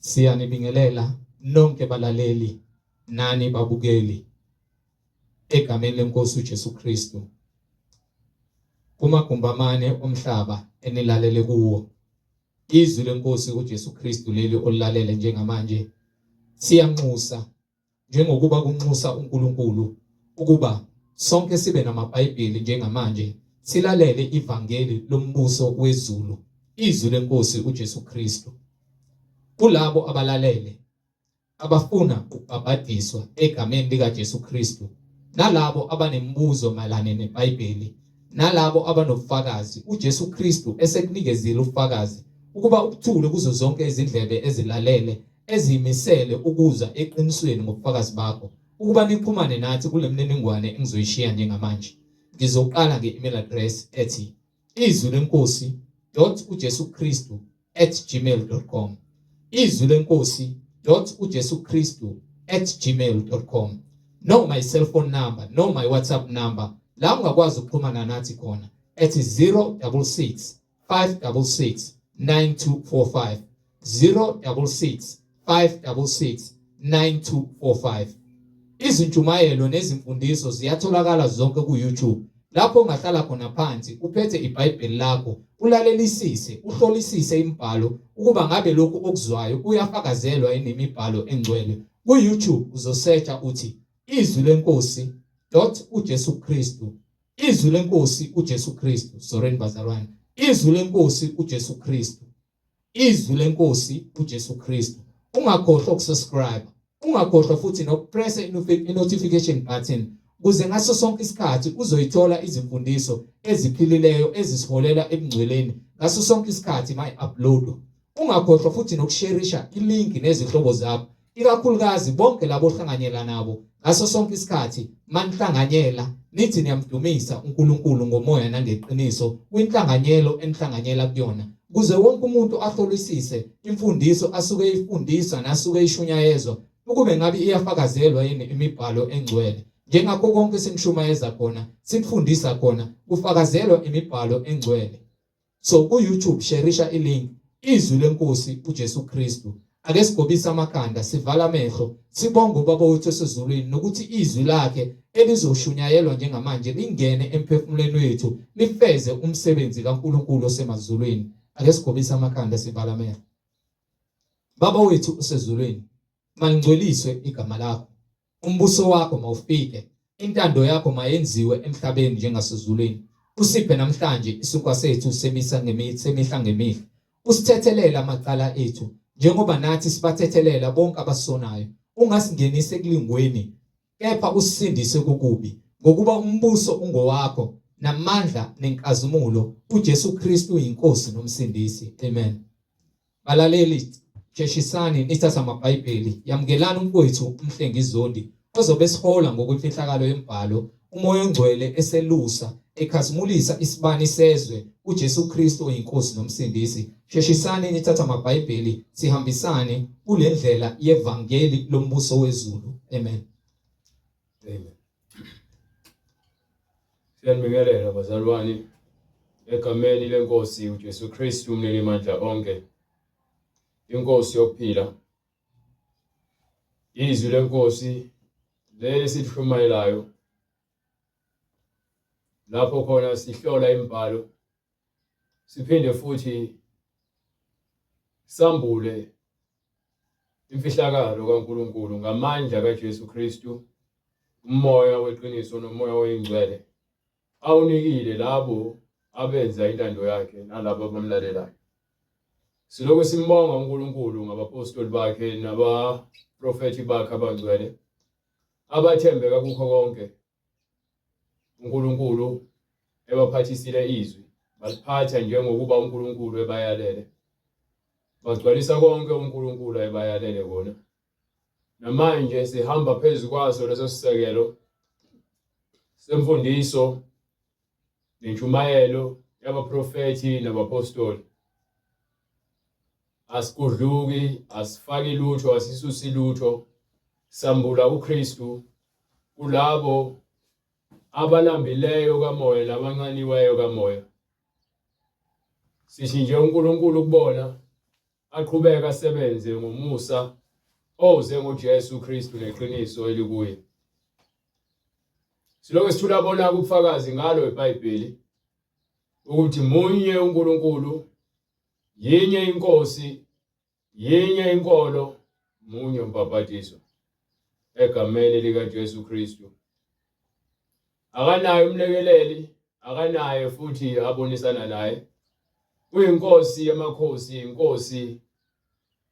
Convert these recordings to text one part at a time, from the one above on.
Siyanibingelela nonke balaleli nani babukeli egameni lenkosi uJesu Kristu. Kumagumbi amane omhlaba enilalele kuwo. Izwi lenkosi uJesu Kristu leli olilalele njengamanje siyanxusa njengokuba kunxusa uNkulunkulu ukuba sonke sibe namaBhayibheli njengamanje silalele ivangeli lombuso wezulu izwi lenkosi uJesu Kristu kulabo abalalele abafuna ukubhabhadiswa egameni likaJesu Kristu nalabo abanemibuzo mayelana neBhayibheli nalabo abanobufakazi uJesu Kristu esekunikezile ubufakazi ukuba ubuthule kuzo zonke izindlebe ezilalele eziyimisele ukuza eqinisweni ngobufakazi bakho ukuba nixhumane nathi kule mniningwane engizoyishiya njengamanje. Ngizoqala nge-email address ethi izwi lenkosi dot uJesu Kristu at gmail dot com izwi lenkosi dot uJesu Kristu at gmail dot com noma i-cellphone number noma i-WhatsApp number la ungakwazi ukuxhumana nathi khona ethi 066 566 9245 066 566 9245 Izintshumayelo nezimfundiso ziyatholakala zonke ku-YouTube lapho ungahlala khona phansi uphethe iBhayibheli lakho ulalelisise uhlolisise imibhalo ukuba ngabe lokhu okuzwayo kuyafakazelwa yini imibhalo engcwele ku-YouTube uzosearcha uthi izwi lenkosi dot uJesu Kristu Izwi lenkosi uJesu Kristu. Sorry bazalwane. Izwi lenkosi uJesu Kristu. Izwi lenkosi uJesu Kristu. Ungakhohlwa ukusubscribe. Ungakhohlwa futhi nokupress i-notification button kuze ngaso sonke isikhathi uzoyithola izimfundiso eziphilileyo ezisiholela ebungcweleni ngaso sonke isikhathi my upload. Ungakhohlwa futhi nokusherisha ilink nezihlobo zakho ikakhulukazi bonke labo ohlanganyela nabo ngaso sonke isikhathi manihlanganyela nithi niyamdumisa uNkulunkulu ngomoya nangeqiniso kwinhlanganyelo enihlanganyela kuyona kuze wonke umuntu ahlolisise imfundiso asuke eyifundiswa nasuke eyishunyayezwa ukube ngabe iyafakazelwa yini imibhalo engcwele njengakho konke sinishumayeza khona sinifundisa khona kufakazelwa imibhalo engcwele So ku YouTube sherisha ilink izwi lenkosi uJesu Kristu. Ake sigobise amakhanda sivala amehlo sibonge ubaba wethu osezulwini nokuthi izwi lakhe elizoshunyayelwa njengamanje lingene emphefumulweni wethu lifeze umsebenzi kaNkulunkulu osemazulwini. Ake sigobise amakhanda sivala amehlo. Baba wethu osezulwini, malingcweliswe igama lakho. Umbuso wakho mawufike, intando yakho mayenziwe emhlabeni njengasezulwini. Usiphe namhlanje isinkwa sethu semisa semihla ngemihla. Usithethelele amacala ethu njengoba nathi sibathethelela bonke abasonayo. Ungasingenisi ekulingweni, kepha usisindise kokubi, ngokuba umbuso ungowakho namandla nenkazimulo uJesu Kristu inkosi nomsindisi. Amen. Balaleli, sheshisani nithathe amaBhayibheli, yamukelani umfowethu uMhlengi Zondi ozobe esihola ngokwemfihlakalo yemibhalo, uMoya oNgcwele eselusa, ekhazimulisa isibani sezwe, uJesu Kristu oyiNkosi noMsindisi. Sheshisani nithathe amaBhayibheli, sihambisane kule ndlela yevangeli lombuso wezulu. Amen. Amen. Siyanibingelela bazalwane egameni lenkosi uJesu Kristu umninimandla onke inkosi yokuphila izwi lenkosi leli silishumayelayo lapho khona sihlola imibhalo siphinde futhi sambule imfihlakalo kaNkulunkulu ngamandla kaJesu Kristu, umoya weqiniso nomoya oyingcwele awunikile labo abenza intando yakhe nalabo abamlalelayo. Silokhu simbonga uNkulunkulu ngabapostoli bakhe nabaprofethi bakhe abangcwele abathembeka kukho konke uNkulunkulu ebaphathisile izwi, baliphatha njengokuba uNkulunkulu ebayalele. Bagcwalisa konke uNkulunkulu ayebayalele kona. Namanje sihamba phezu kwaso leso sisekelo semfundiso nentshumayelo yabaprofethi nabapostoli. Asigudluki, asifaki lutho, asisusi lutho, sambula uKristu kulabo abalambileyo kamoya nabanxaniweyo kamoya. Sithi nje uNkulunkulu kubona. aqhubeke asebenze ngomusa oze ngoJesu Kristu neqiniso elikuye. Silokhu sithula bona ubufakazi ngalo iBhayibheli ukuthi munye uNkulunkulu, yinye inkosi, yinye inkolo, munye umbhabhadiso egameni likaJesu Kristu. Akanaye umlekeleli, akanaye futhi abonisana naye. Uyinkosi yamakhosi, inkosi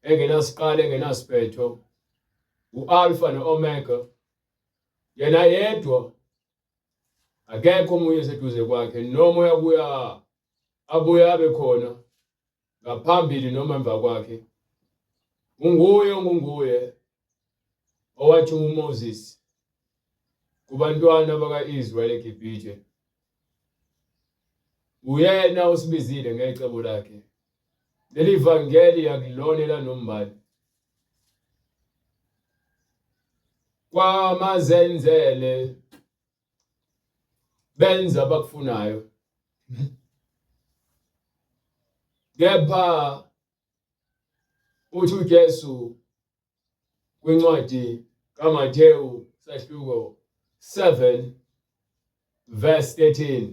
engenasiqalo engenasiphetho, u-Alfa no-Omega. Yena yedwa akekho omunye oseduze kwakhe noma uyabuya abuye abe khona ngaphambili noma emva kwakhe. Unguye ongunguye owathi uMoses kubantwana baka-Israyeli eGibhithe, uyena osibizile ngecebo lakhe. Leli vangeli akulona elanombani. Kwamazenzele benza abakufunayo kepha uthi uJesu kwincwadi kaMathewu sahluko 7 verse 13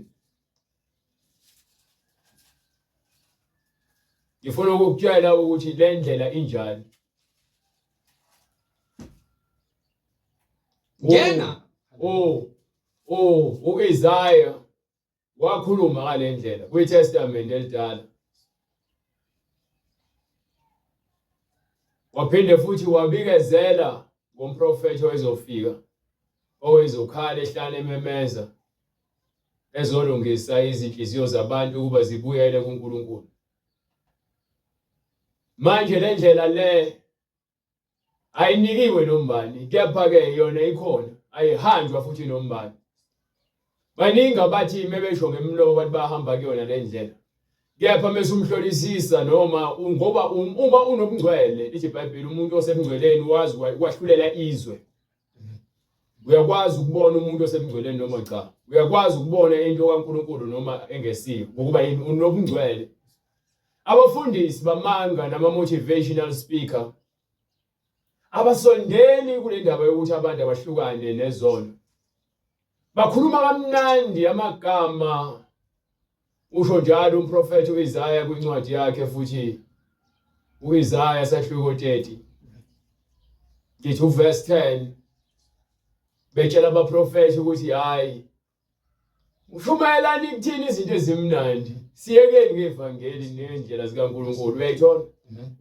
ngifuna ukukutshela ukuthi le ndlela injani ngena oh oh uIsaiah wakhuluma ngale ndlela kwiTestament elidala waphinde futhi wabikezela ngomprofethi owezofika owezokhala ehlane ememeza ezolungisa izinhliziyo zabantu ukuba zibuyele kuNkulunkulu manje le ndlela le Ayinikiwe nombani kepha-ke yona ikhona ayihanjwa futhi nombani. Baningi abathi mebesho ngemlomo bathi bahamba kuyona le ndlela. Kepha mese umhlolisisa noma ngoba uma unobungcwele lithi iBhayibheli umuntu osebungcweleni wazi kwahlulela izwe. Uyakwazi ukubona umuntu osebungcweleni noma cha. Uyakwazi ukubona into kaNkulunkulu noma engesiyo ngokuba yini unobungcwele. Abafundisi bamanga nama-motivational speaker abasondeli kule ndaba yokuthi abantu abahlukane nezono. Bakhuluma kamnandi amagama usho njalo umprofethi uIsaya kwincwadi yakhe futhi uIsaya sahluko 30 ngithi uverse 10 betshela abaprofethi ukuthi hayi Ushumayelani kuthini izinto ezimnandi? Siyekeni ngevangeli nendlela zikaNkulunkulu. Uyayithola?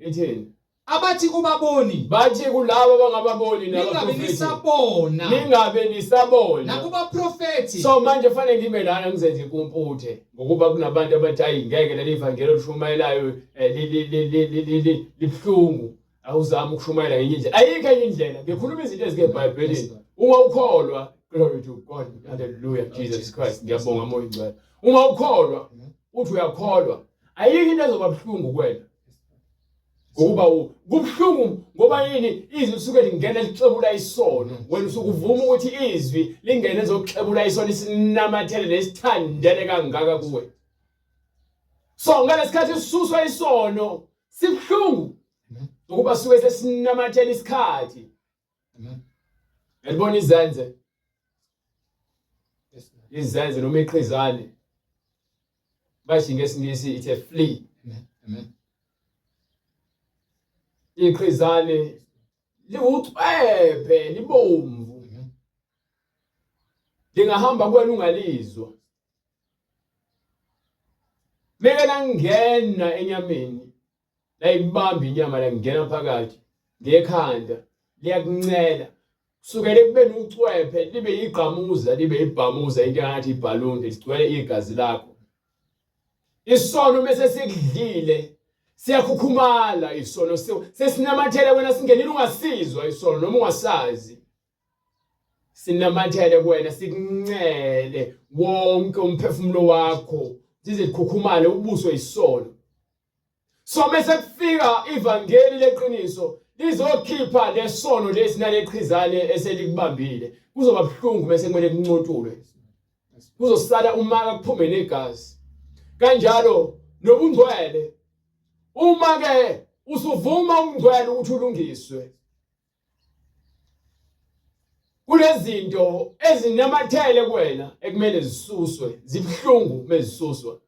Ithini? Abathi kubaboni Bathi kulabo abangababoni ningabe nabaprofethi. nisabona Ningabe nisabona. nakubaprofethi So manje fanele ngime lana ngizenze impumputhe ngokuba kunabantu abathi hayi ngeke leli vangeli olishumayelayo eh, li- li- li- li- li- li- li- libuhlungu. Awuzami ukushumayela ngenye indlela. Ayikho enye indlela. Ngikhuluma izinto ezikeBhayibhelini. Uma ukholwa, glory to God. Hallelujah Jesus Christ. Ngiyabonga moya ingcwele. Uma ukholwa, uthi uyakholwa. Ayikho into ezoba buhlungu kuwena. Ngokuba kubuhlungu ngoba yini izwi lisuke lingena lixebula isono. Wena usuke uvuma ukuthi izwi lingene lizoxebula isono isinamathele nesithandele kangaka kuwe. So ngalesikhathi sisuswa isono sibuhlungu ukuba suke sesinamathela isikhathi yalibona izenze izenze noma iqhizane basho ngesingisi it's a flea amen iqhizane liwucwephe libomvu lingahamba kuwena ungalizwa Meke langena enyameni layibamba inyama langena phakathi ngekhanda liyakuncela kusukela ekubeni ucwephe libe yigqamuza libe ibhamuza into engathi ibhalunde ligcwele igazi lakho isono bese sikudlile siyakhukhumala isono sesinamathele wena singenile ungasizwa isono noma ungasazi sinamathele kuwena sikuncele wonke umphefumulo wakho zize zikhukhumale ubuswe isono so mase kufika ivangeli leqiniso lizokhipha lesono lesi nalechizane eselikubambile kuzoba buhlungu bese kumele kuncontulwe kuzosala umaka kuphume negazi kanjalo nobungcwele uma ke Usuvuma ungcwele ukuthi ulungiswe. Kunezinto ezinamathele kuwena ekumele zisuswe, zibuhlungu mezisuswa.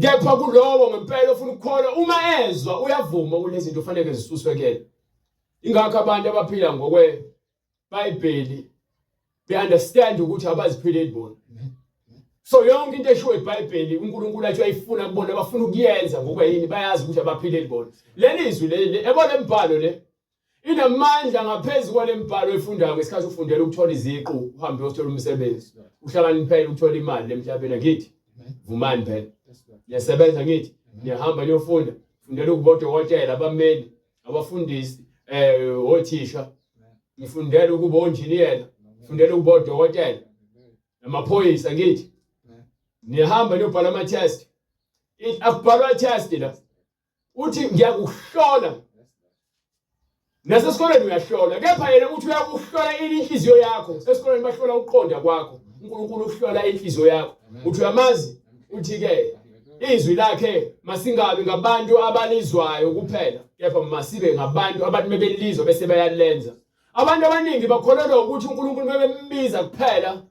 Kepha kulowo ngempela ofuna ukukholwa uma ezwa uyavuma kunezinto ofanele zisuswe kuyena. Ingakho abantu abaphila ngokwe Bhayibheli they understand ukuthi abaziphileli bona. So yonke into eshiwo iBhayibheli uNkulunkulu athi uyayifuna kubona bafuna ukuyenza ngokuba yini bayazi ukuthi abaphileli bona. Leli zwi leli ebona embhalo le inamandla ngaphezu kwale mbhalo oyifundayo ngesikhathi ufundela ukuthola iziqu uhambe uyothola umsebenzi uhlakaniphele ukuthola imali lemhlabeni angithi vumani phela niyasebenza ngithi niyahamba niyofunda fundela ukuba odokotela abameli abafundisi othisha ngifundela ukuba onjiniyela ngifundela ukuba odokotela namaphoyisa ngithi niyahamba niyobhala ama-test akubhalwa test la uthi ngiyakuhlola nasesikoleni uyahlola kepha yena uthi uyakuhlola ini inhliziyo yakho esikoleni bahlola ukuqonda kwakho uNkulunkulu uhlola inhliziyo yakho uthi uyamazi uthi ke izwi lakhe masingabi ngabantu abalizwayo kuphela kepha masibe ngabantu abantu mebelizwa bese bayalenza abantu abaningi bakholelwa ukuthi uNkulunkulu mebembiza kuphela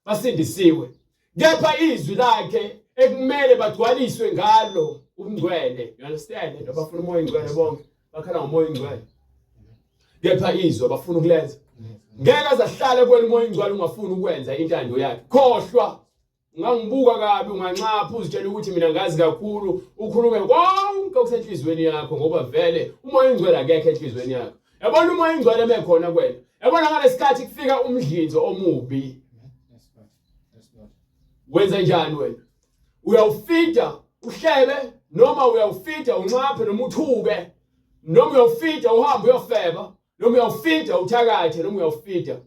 basindisiwe kepha izwi lakhe ekumele bagcwaliswe ngalo ubungcwele you understand into bafuna umoya ingcwele bonke bakhala ngomoya ingcwele kepha izwi abafuna ukulenza ngeke azahlale kwena umoya ingcwele ungafuni ukwenza intando yakhe khohlwa ungangibuka kabi unganxapha uzitshela ukuthi mina ngazi kakhulu ukhulume konke okusenhlizweni yakho ngoba vele umoya ingcwele akekho enhlizweni yakho Yabona umoya ingcwele emekhona kuwena. Yabona ngalesikhathi kufika umdlinzo omubi. Wenza njani wena? Uyawufida uhlebe noma uyawufida unxaphe noma uthuke noma uyawufida uhambe uyofeba noma uyawufida uthakathe noma uyawufida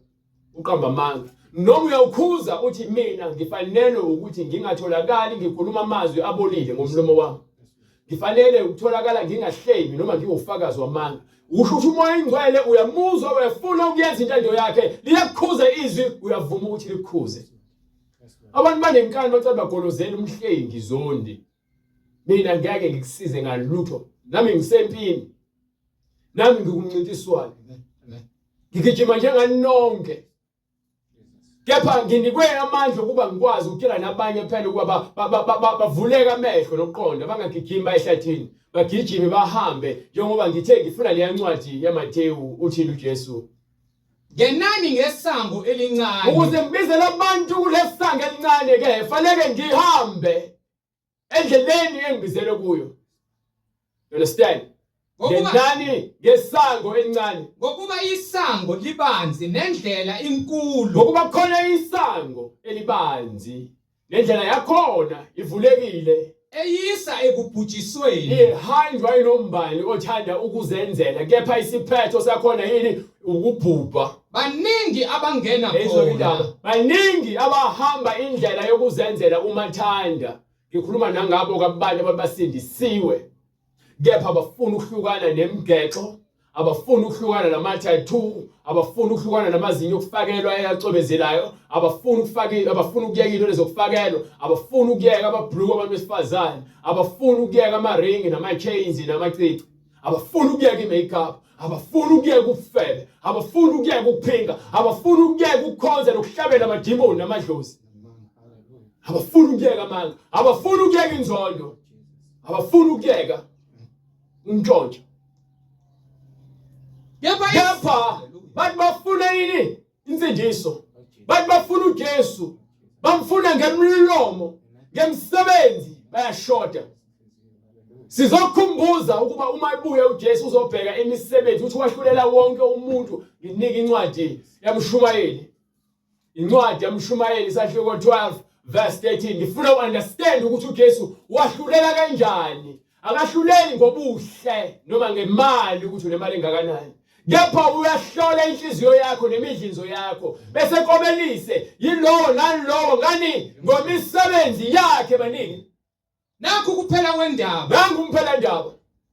uqamba amanga noma uyawukhuza uthi mina ngifanele ukuthi ngingatholakali ngikhuluma amazwi abolile ngomlomo wami ngifanele ukutholakala ngingahlebi noma ngiwufakazi wamanga usho ukuthi umoya ingcwele uyamuzwa uyafuna ukuyenza intando yakhe liyakukhuza izwi uyavuma ukuthi likukhuze abantu banenkani bacela bagolozela umhlengi zondi mina ngeke ngikusize ngalutho nami ngisempini nami ngikumncintiswano ngigijima njengani nonke kepha nginikwe amandla ukuba ngikwazi ukutshela nabanye phela ukuba bavuleke amehlo nokuqonda bangagijimi bayehlathini bagijime bahambe njengoba ngithe ngifuna leya ncwadi yaMatewu uthini uJesu Ngenani ngesango elincane ukuze ngibizele abantu kulesango elincane ke fanele ngihambe endleleni engibizele kuyo you understand ngenani ngesango elincane ngokuba isango libanzi nendlela inkulu ngokuba khona isango elibanzi nendlela yakhona ivulekile eyisa ekubhujisweni ihanjwa inombani othanda ukuzenzela kepha isiphetho sakhona yini ukubhubha baningi abangena khona baningi abahamba indlela yokuzenzela umathanda ngikhuluma nangabo kabantu abasindisiwe kepha abafuna ukuhlukana nemigexo abafuni ukuhlukana nama-tattoo abafuni ukuhlukana namazinyo okufakelwa eyacwebezelayo abafuni ukufaka abafuni ukuyeka into lezokufakelwa abafuni ukuyeka ababhluku abantu besifazane abafuni ukuyeka amaringi nama-chains namacici abafuni ukuyeka i-makeup abafuni ukuyeka ubufebe abafuni ukuyeka ukuphinga abafuni ukuyeka ukukhonza nokuhlabela amadimoni namadlozi abafuni ukuyeka amanga abafuni ukuyeka inzondo abafuni ukuyeka untshontsho kepha bathi bafuna yini insindiso bathi bafuna uJesu bamfuna ngemlomo ngemsebenzi bayashoda Sizokhumbuza ukuba uma ebuya uJesu uzobheka imisebenzi ukuthi wahlulela wonke umuntu nginika incwadi yamshumayeli incwadi yamshumayeli isahluko 12 verse 13 ngifuna uunderstand ukuthi uJesu wahlulela kanjani akahluleli ngobuhle noma ngemali ukuthi unemali engakanani kepha uyahlola inhliziyo yakho nemidlinzo yakho bese kobelise yilowo nalowo ngani ngomisebenzi yakhe baningi Nakhu kuphela kwendaba. Nangu umphela ndaba.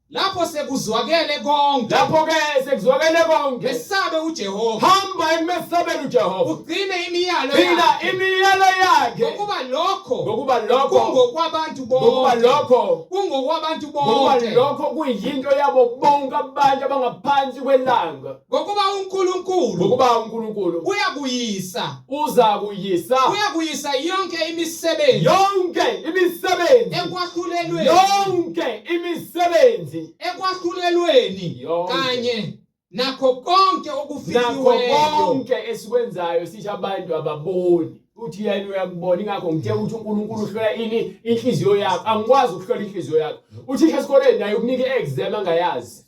Lapho sekuzwakele konke. Lapho ke sekuzwakele konke. Mesabe uJehova. Hamba ekumesabeni uJehova. Ugcine imiyalo yakhe. Gcina imiyalo yakhe. Ngokuba lokho. Ngokuba lokho. Kungokwabantu bonke. Ngokuba lokho. Kungokwabantu bonke. Ngokuba lokho kuyinto yabo bonke abantu abangaphansi kwelanga. Ngokuba uNkulunkulu. Ngokuba uNkulunkulu. Uyakuyisa. Uza kuyisa. Uyakuyisa yonke imisebenzi. Yonke imisebenzi. Ekwahlulelweni. Yonke imisebenzi. Ekwahlulelweni. Kanye nakho konke okufihliweyo. Nakho konke esikwenzayo sithi abantu ababoni. Uthi yena uyakubona ingakho ngithe ukuthi uNkulunkulu uhlola ini inhliziyo yakho. Angikwazi ukuhlola inhliziyo yakho. Uthisha esikoleni naye ukunika i-exam angayazi.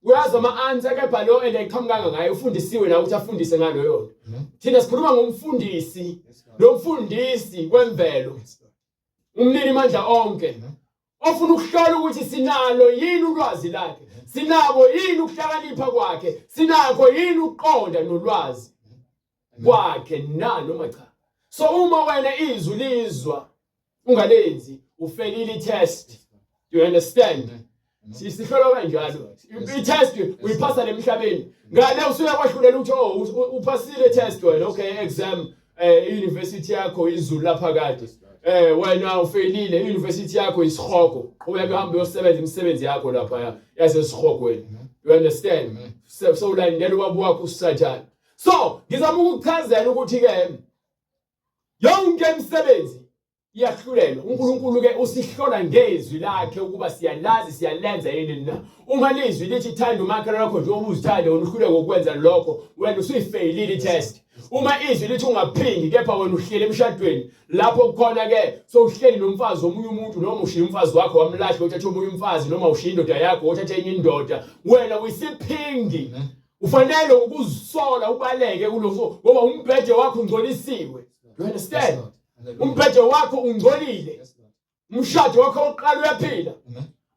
Uyazi ama-answer kepha lo and ayiqhamukanga ngaye ufundisiwe nawe ukuthi afundise ngaloyo nto. Thina sikhuluma ngomfundisi, lo mfundisi wemvelo. Umnini mandla onke. Ofuna ukuhlola ukuthi sinalo yini ulwazi lakhe, sinako yini ukuhlakanipha kwakhe, sinakho yini ukuqonda nolwazi kwakhe na noma cha. So uma wena izwi lizwa ungalenzi ufelile i-test. Do you understand? Sihlolwa kanjalo. I-test uyiphasa lemhlabeni. Ngale usuya kwahlulela ukuthi oh uphasile test wena okay exam university yakho izulu laphakade. Wena ufelile university yakho isihogo. Qhubeka uhambe uyosebenza imisebenzi yakho lapha yasesihogweni. You understand? So ulandela ubaba wakho uSathane. So ngizama ukukuchazela ukuthi ke yonke imisebenzi iyahlulelwa. uNkulunkulu ke usihlola ngezwi lakhe ukuba siyalazi siyalenza yini na. Uma lizwi lithi thanda umakhelwane wakho njengoba uzithanda wena uhluleke ukwenza lokho, wena usuyifeyilile i-test. Uma izwi lithi ungaphingi kepha wena uhleli emshadweni lapho kukhona ke sowuhleli nomfazi womunye umuntu noma ushiya umfazi wakho wamlahla uthatha omunye umfazi noma ushiya indoda yakho uthatha enye indoda, wena uyisiphingi. Ufanele ukuzisola ubaleke kuloso ngoba umbhede wakho ungcolisiwe. You understand? Umbhede wakho ungcolile. Umshado wakho oqala uyaphila.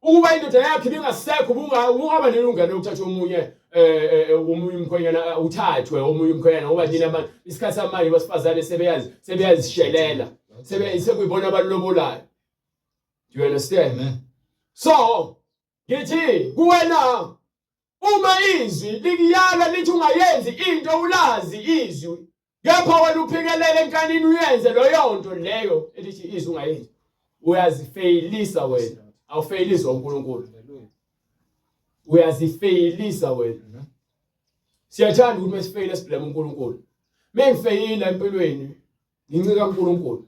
Ukuba indoda yakhe ibingasekho ubungaba nelungelo lokuthatha omunye omunye umkhwenyana uthathwe omunye umkhwenyana ngoba nina abantu isikhathi samanje basifazane sebeyazi sebeyazishelela sekuyibona abalobolayo. Do you understand? Amen. So ngithi kuwena uma izwi likuyala lithi ungayenzi into ulazi izwi kepha wena uphikelele enkanini uyenze leyo nto leyo elithi izwi ungayenzi, uyazifeyilisa wena. Awufeyiliswa uNkulunkulu, uyazifeyilisa wena. Siyathanda ukuthi mesifeyile siblame uNkulunkulu. Mengifeyila empilweni ngincika uNkulunkulu,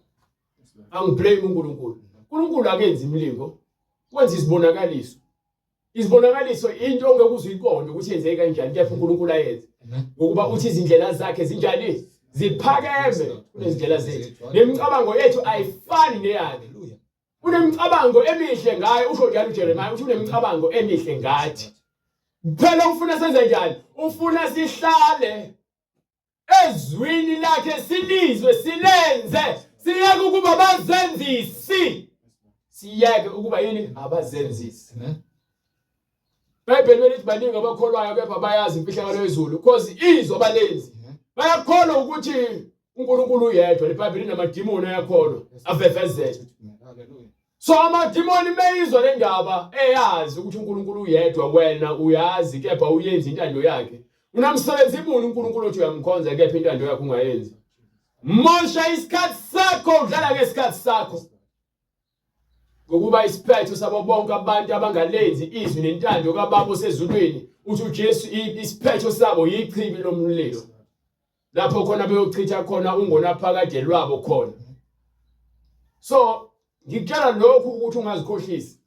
angiblame uNkulunkulu. uNkulunkulu akenzi imilingo, wenza izibonakaliso. Izibonakaliso into ongeke uze uyiqonde ukuthi yenzeke kanjani kepha uNkulunkulu ayenze. Ngokuba uthi izindlela zakhe zinjani? Ziphakeme kunezindlela zethu. Nemicabango yethu ayifani neyakhe. Unemicabango emihle ngaye, usho njalo uJeremiah, uthi unemicabango emihle ngathi. Phela ufuna senze njani? Ufuna sihlale ezwini lakhe, silizwe, silenze, siyeke ukuba bazenzisi, siyeke ukuba yini? Abazenzisi. IBhayibheli lithi baningi abakholwayo kepha bayazi imfihlakalo yezulu, because izwi abalenzi. Bayakholwa ukuthi uNkulunkulu uyedwa. IBhayibheli linamadimoni ayakholwa avevezele. So amadimoni meyizwa le ndaba eyazi ukuthi uNkulunkulu uyedwa, wena uyazi kepha uyenza intando yakhe. Unamsebenzi muni uNkulunkulu othi uyamkhonza kepha intando yakhe ungayenzi? Mosha isikhathi sakho, udlala ngesikhathi sakho. Ngokuba isiphetho sabo bonke abantu abangalenzi izwi nentando kaBaba osezulwini, uthi uJesu isiphetho sabo yichibi lomlilo. Lapho khona beyochitha khona ungonaphakade lwabo khona. So ngikutshela lokhu ukuthi ungazikhohlisi.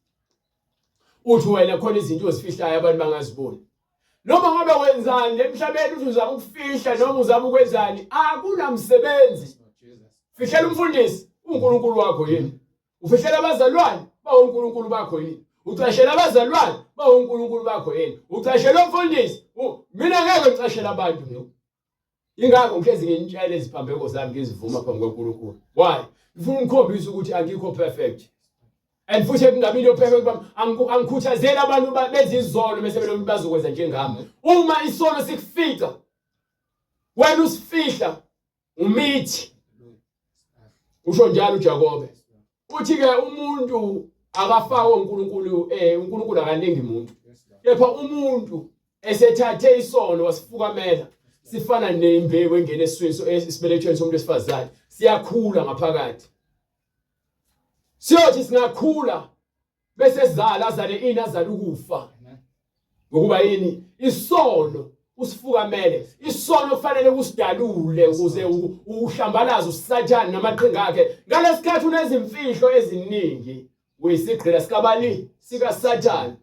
Uthi wena khona izinto ozifihlayo abantu bangaziboni. Noma ngabe wenzani emhlabeni uthi uzama ukufihla noma uzama ukwenzani, akunamsebenzi. Fihlela umfundisi, uNkulunkulu wakho yini? Ufihlela abazalwane bawonkulunkulu bakho yini? Ucashela abazalwane bawonkulunkulu bakho yini? Ucashela umfundisi? Mina ngeke ngicashele abantu mina. Ingakho ngihlezi nginitshela iziphambeko zami ngizivuma phambi kwaNkulunkulu. Why? Ngifuna ukukhombisa ukuthi angikho perfect. And futhi ekungabi into perfect bami angikhuthazeli abantu benze izono bese belokhu bazokwenza njengami. Uma isono sikufica wena usifihla umithi. Usho njalo uJakobe. Uthi ke umuntu Akafakwe uNkulunkulu uNkulunkulu akaningi umuntu. Kepha umuntu esethathe isono wasifukamela sifana nembewu engena esiswini esibelethweni somuntu wesifazane siyakhula ngaphakathi. Siyothi singakhula bese zala azale ini azale ukufa. Ngokuba yini? Isono usifukamele. Isono kufanele usidalule ukuze uhlambalaze uSathane namaqhinga akhe. Ngalesikhathi unezimfihlo eziningi. Uyisigqila sikabani? SikaSathane.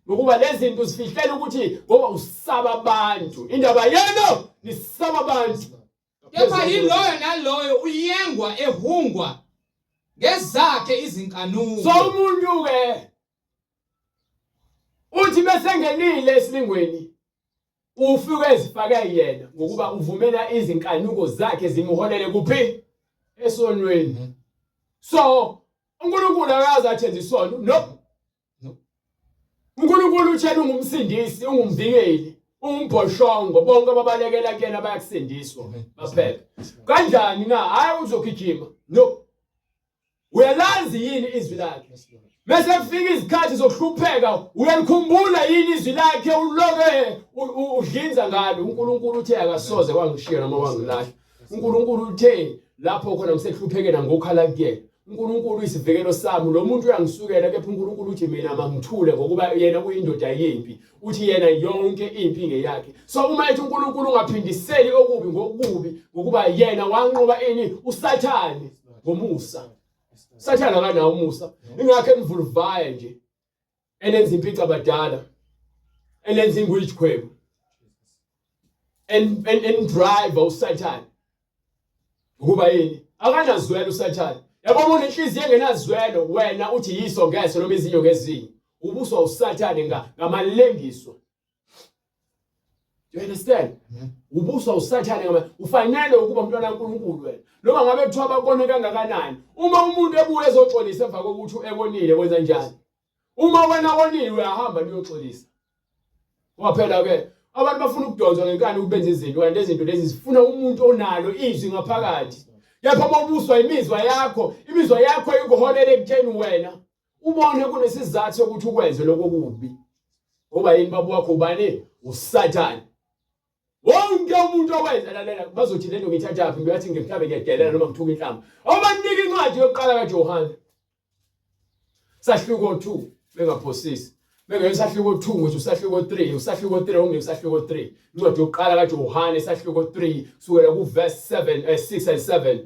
Ngokuba lezi zinto uzifihlela ukuthi ngoba usaba abantu. Indaba yenu nisaba abantu. Kepha yiloyo naloyo uyengwa ehungwa ngezakhe izinkanuko. So umuntu ke uthi besengenile esilingweni ufike ezifake yena ngokuba uvumela izinkanuko zakhe zimholele kuphi esonweni so uNkulunkulu akaze athenze isono no uNkulunkulu utshela ungumsindisi ungumvikeli ungumbhoshongo bonke ababalekela kuyena bayakusindiswa baphephe kanjani na hayi uzogijima no Uyalazi yini izwi lakhe? Mese kufika izikhathi zokuhlupheka uyalikhumbula yini izwi lakhe uloke udlinza ngalo uNkulunkulu uthe akasoze wangishiya noma wangilahla. uNkulunkulu uthe lapho khona ngisehluphekena ngokhala kuyena. uNkulunkulu uyisivikelo sami lo muntu uyangisukela kepha uNkulunkulu uthi mina mangithule ngokuba yena uyindoda yempi uthi yena yonke impi ngeyakhe so uma ethi uNkulunkulu ungaphindiseli okubi ngokubi ngokuba yena wanqoba ini uSathane ngomusa Sathane akanawo umusa ingakho enivuluvaya nje enenza impica abadala enenza ingwijikhwebu en en driver uSathane ukuba yini akanazwelo uSathane yabo uma unenhliziyo engenazwelo wena uthi yiso ngeso noma izinyo ngezinyo ubuswa uSathane ngamalengiso Do you understand? Ubuswa usathane ngama ufanele ukuba umntwana kaNkuluNkulu wena. Noma ngabe kuthiwa bakone kangakanani. Uma umuntu ebuye ezoxolisa emva kokuthi ekonile wenza njani? Uma wena wonile uyahamba niyoxolisa. Ngoba phela ke abantu bafuna ukudonswa ngenkani ukubenza izinto kanti izinto lezi zifuna umuntu onalo izwi ngaphakathi. Kepha uma ubuswa imizwa yakho, imizwa yakho ikuholela ekutheni wena ubone kunesizathu sokuthi ukwenze lokho kubi ngoba yini baba wakho ubani usathane wonke umuntu owenza lalela bazothi lento ngiyithathaphi ngiyathi ngimhlabe ngiyadelela noma ngithuka inhlamba obanika incwadi yokuqala kaJohane sahluko 2 bengaphosisi bengeke sahluko 2 ngisho usahluko 3 usahluko 3 ongeke usahluko 3 incwadi yokuqala kaJohane sahluko 3 kusukela ku verse 7 6 and 7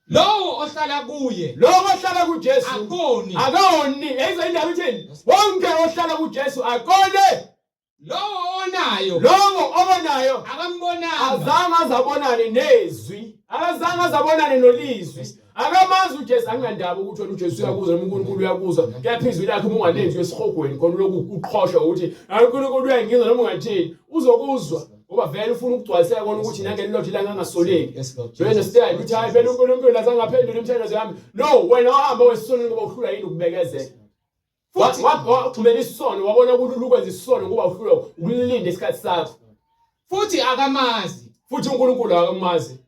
Lowo ohlala kuye Lowo ohlala kuJesu akoni. Akoni. Yayizwa indaba ithini? Wonke ohlala kuJesu akone. Lowo onayo Lowo obonayo akambonanga. azange azabonane nezwi, akazange azabonane nolizwi. Akamazi uJesu anginandaba ukuthi wena uJesu uyakuzwa noma uNkulunkulu uyakuzwa. Kepha izwi lakhe uma ungalenzi esihogweni khona lokhu uqhosha ukuthi hayi uNkulunkulu uyangizwa noma ungathini uzokuzwa. Ngoba vele ufuna ukugcwaliseka kona ukuthi nangelilodwa ilanga angasoleki. Yes, Lord Do you understand? Uthi hayi vele uNkulunkulu azange aphendule imithandazo yami. No, wena wahamba wesisonweni ngoba uhlulwa yini ukubekezela. Futhi Wagxumela isono wabona kulula ukwenza isono ngoba uhlulwa ukulinda isikhathi sakho. Futhi akamazi. Futhi uNkulunkulu akamazi.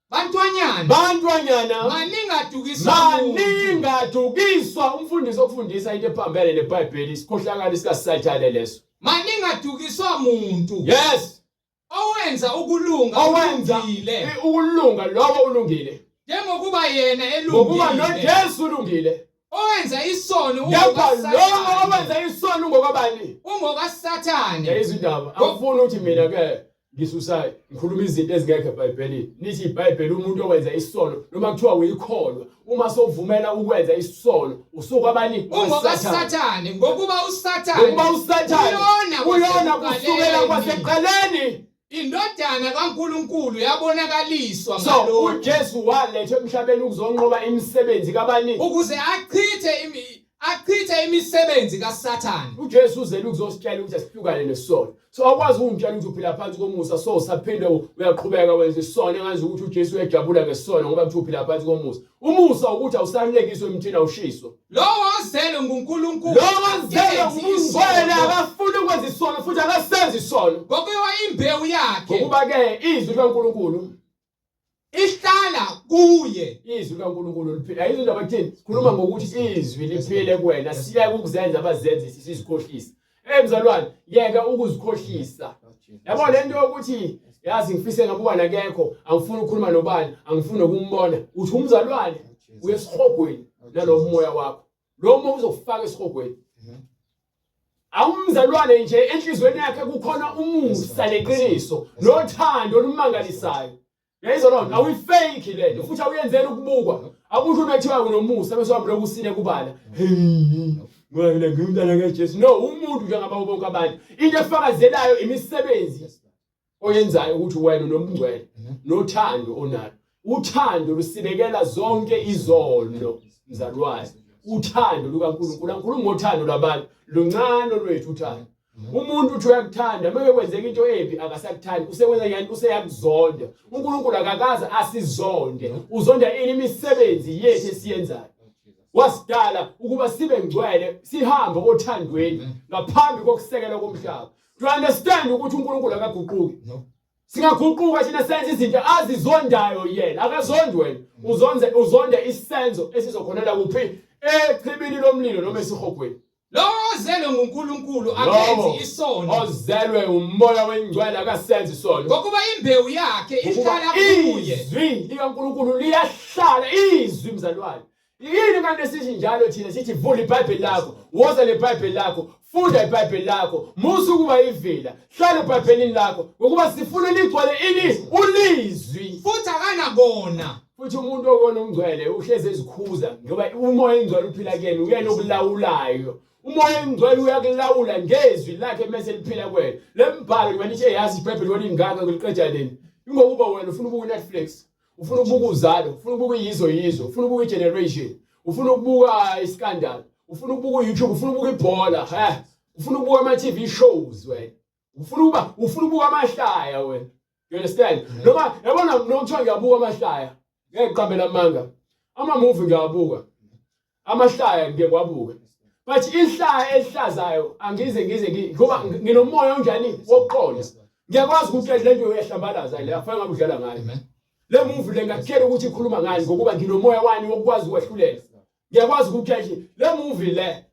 Bantwanyana. Bantwanyana. Maningadukiswa. Maningadukiswa umfundisi okufundisa into ephambene neBhayibheli isikhohlakalo sikaSathane leso. Maningadukiswa muntu. Yes. Owenza ukulunga owenza ulungile. Ukulunga lowo ulungile. Njengokuba yena elungile. Ngokuba noJesu ulungile. Owenza isono Kepha lowo owenza isono ungokabani? UngokaSathane. Yayizwa indaba. Angifuni ukuthi mina ke ngisusa ngikhuluma izinto ezingekho eBhayibhelini. Nithi iBhayibheli umuntu owenza isono noma kuthiwa uyikholwa uma sovumela ukwenza isono usukwabani? UngokaSathane ngokuba uSathane ngokuba uSathane uyona kusukela kwasekuqaleni. Indodana kaNkulunkulu yabonakaliswa So ngalokhu uJesu walethwa emhlabeni ukuzonqoba imisebenzi kabani? ukuze achithe imi, achithe imisebenzi kaSathane. uJesu uzele ukuzositshela ukuthi asihlukane nesono. So awukwazi ukungitshela ukuthi uphila phansi komusa so usaphinde uyaqhubeka wenza isono engazi ukuthi uJesu uyajabula ngesono ngoba kuthiwa uphila phansi komusa. Umusa ukuthi awusalekiswe emthini awushiswa. Lowo ozelwe nguNkulunkulu Lowo ozelwe akenzi ngumngcwele isono, akafuni ukwenza isono futhi akasenzi isono. ngokuba imbewu yakhe Ngokuba ke izwi likaNkulunkulu Ihlala kuye. Izwi likaNkulunkulu liphila. Ayizwa indaba kuthini? Sikhuluma ngokuthi izwi liphile kuwena. Siyeke ukuzenza abazenzisi sizikhohlisa. Hey mzalwane, yeka ukuzikhohlisa. Yabo le nto yokuthi yazi ngifise ngabuka nakekho, angifuni ukukhuluma nobani, angifuni ukumbona. Uthi umzalwane uye esihogweni nalowo moya wakho. Lo moya uzokufaka esihogweni. Awumzalwane nje enhlizweni yakhe kukhona umusa neqiniso nothando olumangalisayo. Yayizwa loo nto awuyifake le nto futhi awuyenzeli ukubukwa. Akusho uma kuthiwa unomusa bese uhamba lokhu usine kubala. Hey, ngoba mina ngiyumntana kaJesu. No, umuntu njengabo bonke abantu. Into efakazelayo imisebenzi oyenzayo ukuthi wena unomngcwele nothando onalo. Uthando lusibekela zonke izono mzalwane. Uthando lukaNkulunkulu, angikhulumi ngothando lwabantu, luncane olwethu uthando. Umuntu uthi uyakuthanda, meke kwenzeka into embi akasakuthandi, usekwenza njani? Useyakuzonda. uNkulunkulu akakaze asizonde. Uzonda ini? Imisebenzi yethu esiyenzayo. Wasidala ukuba sibe ngcwele, sihambe othandweni ngaphambi kokusekelwa komhlaba. Do you understand ukuthi uNkulunkulu akaguquki? Singaguquka thina senze izinto azizondayo yena. Akazondi wena. Uzonze uzonde isenzo esizokhonela kuphi? Echibini lomlilo noma esihogweni. Lowo ozelwe nguNkulunkulu akenzi isono. Ozelwe umoya wengcwele akasenzi isono. Ngokuba imbewu yakhe ihlala kuye. Izwi likaNkulunkulu liyahlala izwi mzalwane. Yini kanti esithi njalo thina sithi vula iBhayibheli lakho, woza leBhayibheli lakho, funda iBhayibheli lakho, musa ukuba ivila, hlala eBhayibhelini lakho ngokuba sifuna ligcwale ini ulizwi. Futhi akanakona. Futhi umuntu okona ungcwele uhlezi ezikhuza ngoba umoya engcwele uphila kuyena uyena okulawulayo. Umoya engcwele uyakulawula ngezwi lakhe mese liphila kuwena. Le mbhalo ngiba nithi yazi iBhayibheli wena ingaka ngiliqeda nini? Ingokuba wena ufuna ukubuka Netflix, ufuna ukubuka uzalo, ufuna ukubuka iyizo yizo, ufuna ukubuka igeneration, ufuna ukubuka iscandal, ufuna ukubuka uYouTube, ufuna ukubuka ibhola, eh, ufuna ukubuka ama TV shows wena. Ufuna ukuba ufuna ukubuka amahlaya wena. You understand? Noma yabona noma kuthiwa ngiyabuka amahlaya, ngeke ngiqambe lamanga. Ama movie ngiyawabuka. Amahlaya ngike kwabuka. But ihlaya elihlazayo angize ngize ngoba nginomoya onjani wokuqonda. Ngiyakwazi ukukhetha lento uyahlambalaza le afake ngabe udlala ngayo. Le movie le ngakutshela ukuthi ikhuluma ngani ngokuba nginomoya wani wokukwazi ukwehlulela. Ngiyakwazi ukukhetha le movie le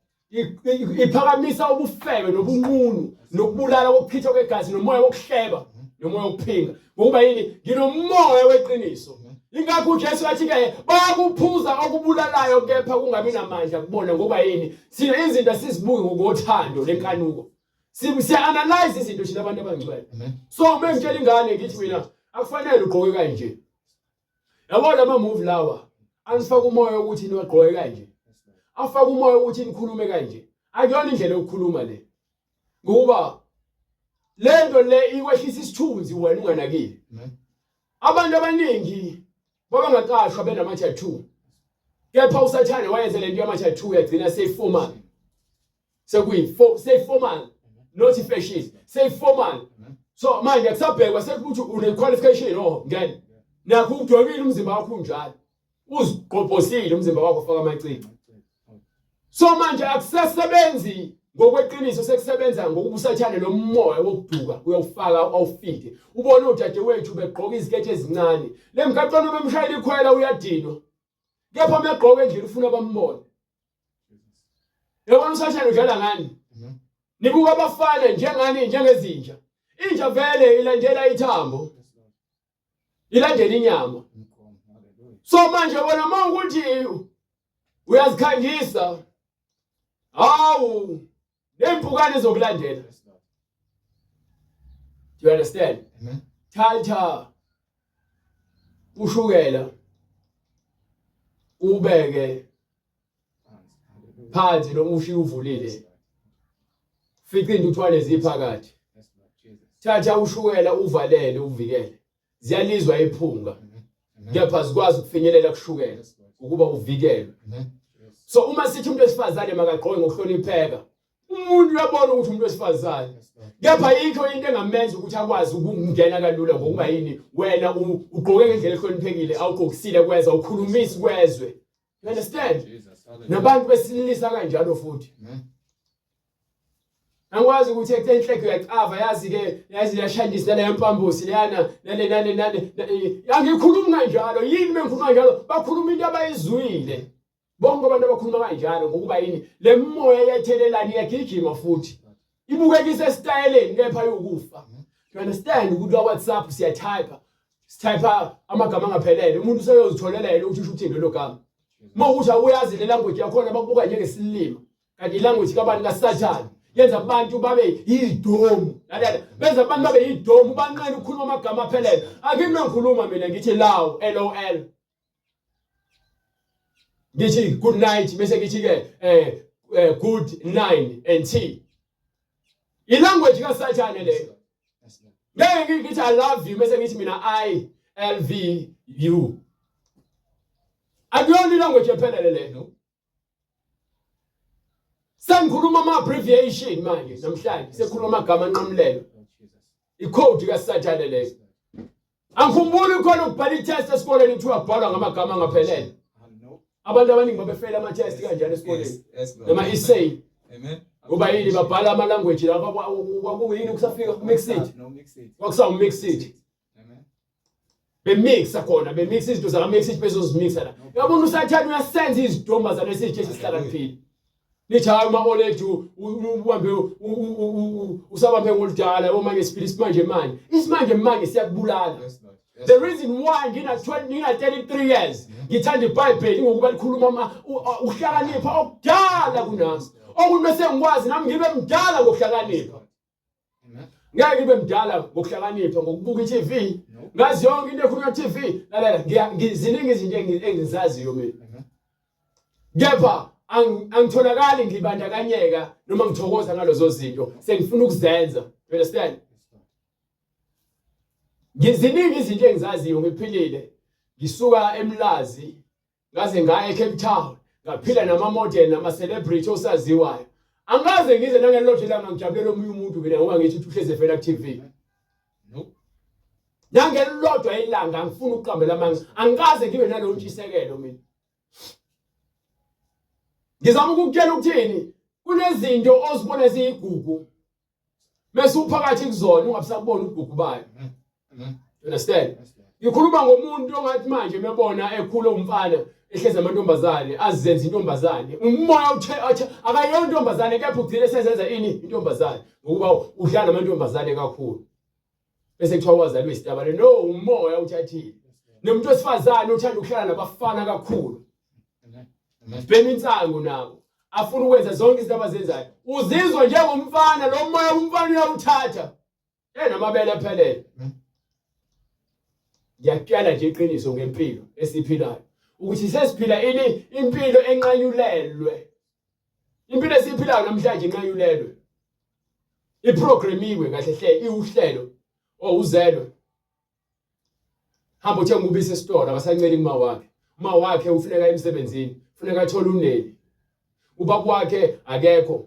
iphakamisa ubufebe nobunqunu nokubulala kokuchithwa kwegazi nomoya wokuhleba nomoya wokuphinga ngokuba yini nginomoya weqiniso ingakho uJesu wathi ke bayakuphuza okubulalayo kepha kungabi namandla kubona ngoba yini thina izinto asizibuki ngokothando lenkanuko siya analyze izinto thina abantu abangcwele so uma ngitshela ingane ngithi mina akufanele ugqoke kanje Yabo lama movie lawa anifaka umoya ukuthi niwagqoke kanje. Afaka umoya ukuthi nikhulume kanje. Akuyona indlela yokukhuluma le. Ngokuba lento le ikwehlisa isithunzi wena unganakile. Abantu abaningi babangaqashwa benama tattoo. Kepha uSathane wayenze lento yama tattoo yagcina seyiformal. Sekuyi seyiformal not fashion seyiformal. So manje akusabhekwa sekuthi une qualification oh ngene. Nakho udwebile umzimba wakho unjalo. Uzigqobhosile umzimba wakho faka amacici. So manje akusasebenzi ngokweqiniso sekusebenza ngokubusathane lo moya wokuduka uyawufaka awufide. Ubone udadewethu begqoka iziketi ezincane. Le mgaqweni bemshayela ikhwela uyadinwa. Kepha megqoka endlini ufuna bambone. Yabona uSathane udlala ngani? Nibuka abafana njengani njengezinja. Inja vele ilandela ithambo. Ilandela inyama. So manje wena uma ukuthi uyazikhangisa hawu nempukane izokulandela. Do you understand? Amen. Thatha ushukela ubeke phansi noma ushiye uvulile fica intuthwane ziphakathi thatha ushukela uvalele uvikele ziyalizwa iphunga kepha zikwazi ukufinyelela kushukela ukuba uvikelwe so uma sithi umuntu wesifazane makagqoke ngokuhlonipheka umuntu uyabona ukuthi umuntu wesifazane kepha yikho into engamenza ukuthi akwazi ukungena kalula ngokuba yini wena ugqoke ngendlela ehloniphekile awugqokisile kwezwe awukhulumisi kwezwe you understand nabantu besilisa kanjalo futhi. Angikwazi ukuthi enhleke uyacava yazi ke yazi iyashandisa naleyo mpambosi leyana nale nale nale angikhulumi kanjalo yini mengikhuluma kanjalo bakhuluma into abayizwile bonke abantu abakhuluma kanjalo ngokuba yini le moya iyathelelana iyagijima futhi ibukeka isesitayeleni kepha yokufa you understand ukuthi kwa WhatsApp siyatype sitype amagama angaphelele umuntu useyozitholela yena ukuthi usho ukuthini lelo gama uma ukuthi awuyazi le language yakhona bakubuka njengesilima kanti ilanguage kabani kaSathane yenza abantu babe yidomu lalela benza abantu babe yidomu banqena ukukhuluma amagama aphelele akimi ngikhuluma mina ngithi lawo LOL ngithi good night bese ngithi ke eh, eh good 9 and T ilanguage kaSathane leyo ngeke ngithi I love you bese ngithi mina I L V U akuyona ilanguage ephelele leyo Sengikhuluma ama abbreviation manje namhlanje sekukhuluma amagama anqamulelo. Icode kaSathane leyo. Angikhumbuli khona ukubhala i-test esikoleni kuthiwa kubhalwa ngamagama angaphelele. Abantu abaningi babefela ama-test kanjalo esikoleni. Noma essay. Amen. Ngoba yini babhala ama language la kwakuyini kusafika mix it. Kwakusawu mix it. Bemixa khona bemixa izinto zaka mix it bezozimixa la. Uyabona uSathane uyasenza izidomba zalesi Jesu sihlakaniphile. Nithi hayi uma olethu ubambe usabambe ngoludala yabo manje siphila isimanje manje. Isimanje manje siyakubulala. The reason why ngina 20 ngina 33 years ngithanda iBhayibheli ngokuba likhuluma uhlakanipha okudala kunami. Okunye bese ngikwazi nami ngibe mdala ngokuhlakanipha. Ngeke ngibe mdala ngokuhlakanipha ngokubuka i-TV. Ngazi yonke into ekhulunywa ku-TV. Lalela, ziningi izinto engizaziyo mina. Kepha angitholakali ngibandakanyeka noma ngithokoza ngalezo zinto sengifuna ukuzenza. You understand? Ngiziningi izinto engizaziyo ngiphilile. Ngisuka eMlazi ngaze ngaya eCape Town ngaphila nama-model nama-celebrity osaziwayo angikaze ngize nangelilodwa ilanga ngijabulela omunye umuntu mina ngoba ngithi ukuthi uhlezi efela ku-TV No. nangelilodwa ilanga angifuni ukuqambela amanga angikaze ngibe nalowo ntshisekelo mina ngizama ukukutshela ukuthini kunezinto ozibona ziyigugu Mese uphakathi kuzona ungabusakubona ubugugu bayo. You understand? Ngikhuluma ngomuntu ongathi manje mebona ekhula umfana ehlezi amantombazane azenza intombazane umoya uthe athe akayona intombazane kepha ugcine sezenza ini intombazane ngokuba udlala amantombazane kakhulu bese kuthiwa wazalwa isitabane no umoya uthathile nomuntu wesifazane uthanda ukuhlala nabafana kakhulu bhema insangu nabo afuna ukwenza zonke izinto abazenzayo uzizwa njengomfana lo moya umfana uyawuthatha enamabele aphelele ngiyakutshela nje iqiniso ngempilo esiphilayo ukuthi sesiphila ini impilo enqanyulelwe impilo esiyiphilayo namhlanje inqanyulelwe iprogramiwe kahle hle iwuhlelo owuzelwe hamba uthenga ubisi esitolo akasanceli kuma wakhe uma wakhe ufuneka emsebenzini funeka athole uneli ubaba wakhe akekho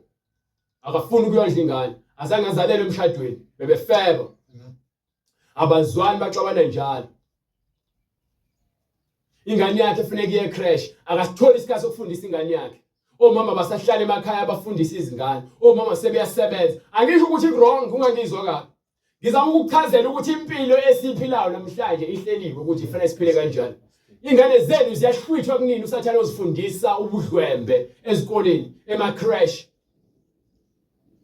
akafuni ukuyondla ingane azange azalelwe emshadweni bebefeba abazwani baxabana njalo ingane yakhe funeka iye crash akasitholi isikhathi sokufundisa ingane yakhe omama basahlala emakhaya abafundisa izingane omama sebeyasebenza angisho ukuthi wrong ungangizwa kabi ngizama ukukuchazela ukuthi impilo esiyiphilayo namhlanje ihleliwe ukuthi ifanele siphile kanjani ingane zenu ziyahlwithwa kunini usathane ozifundisa ubudlwembe ezikoleni ema-crash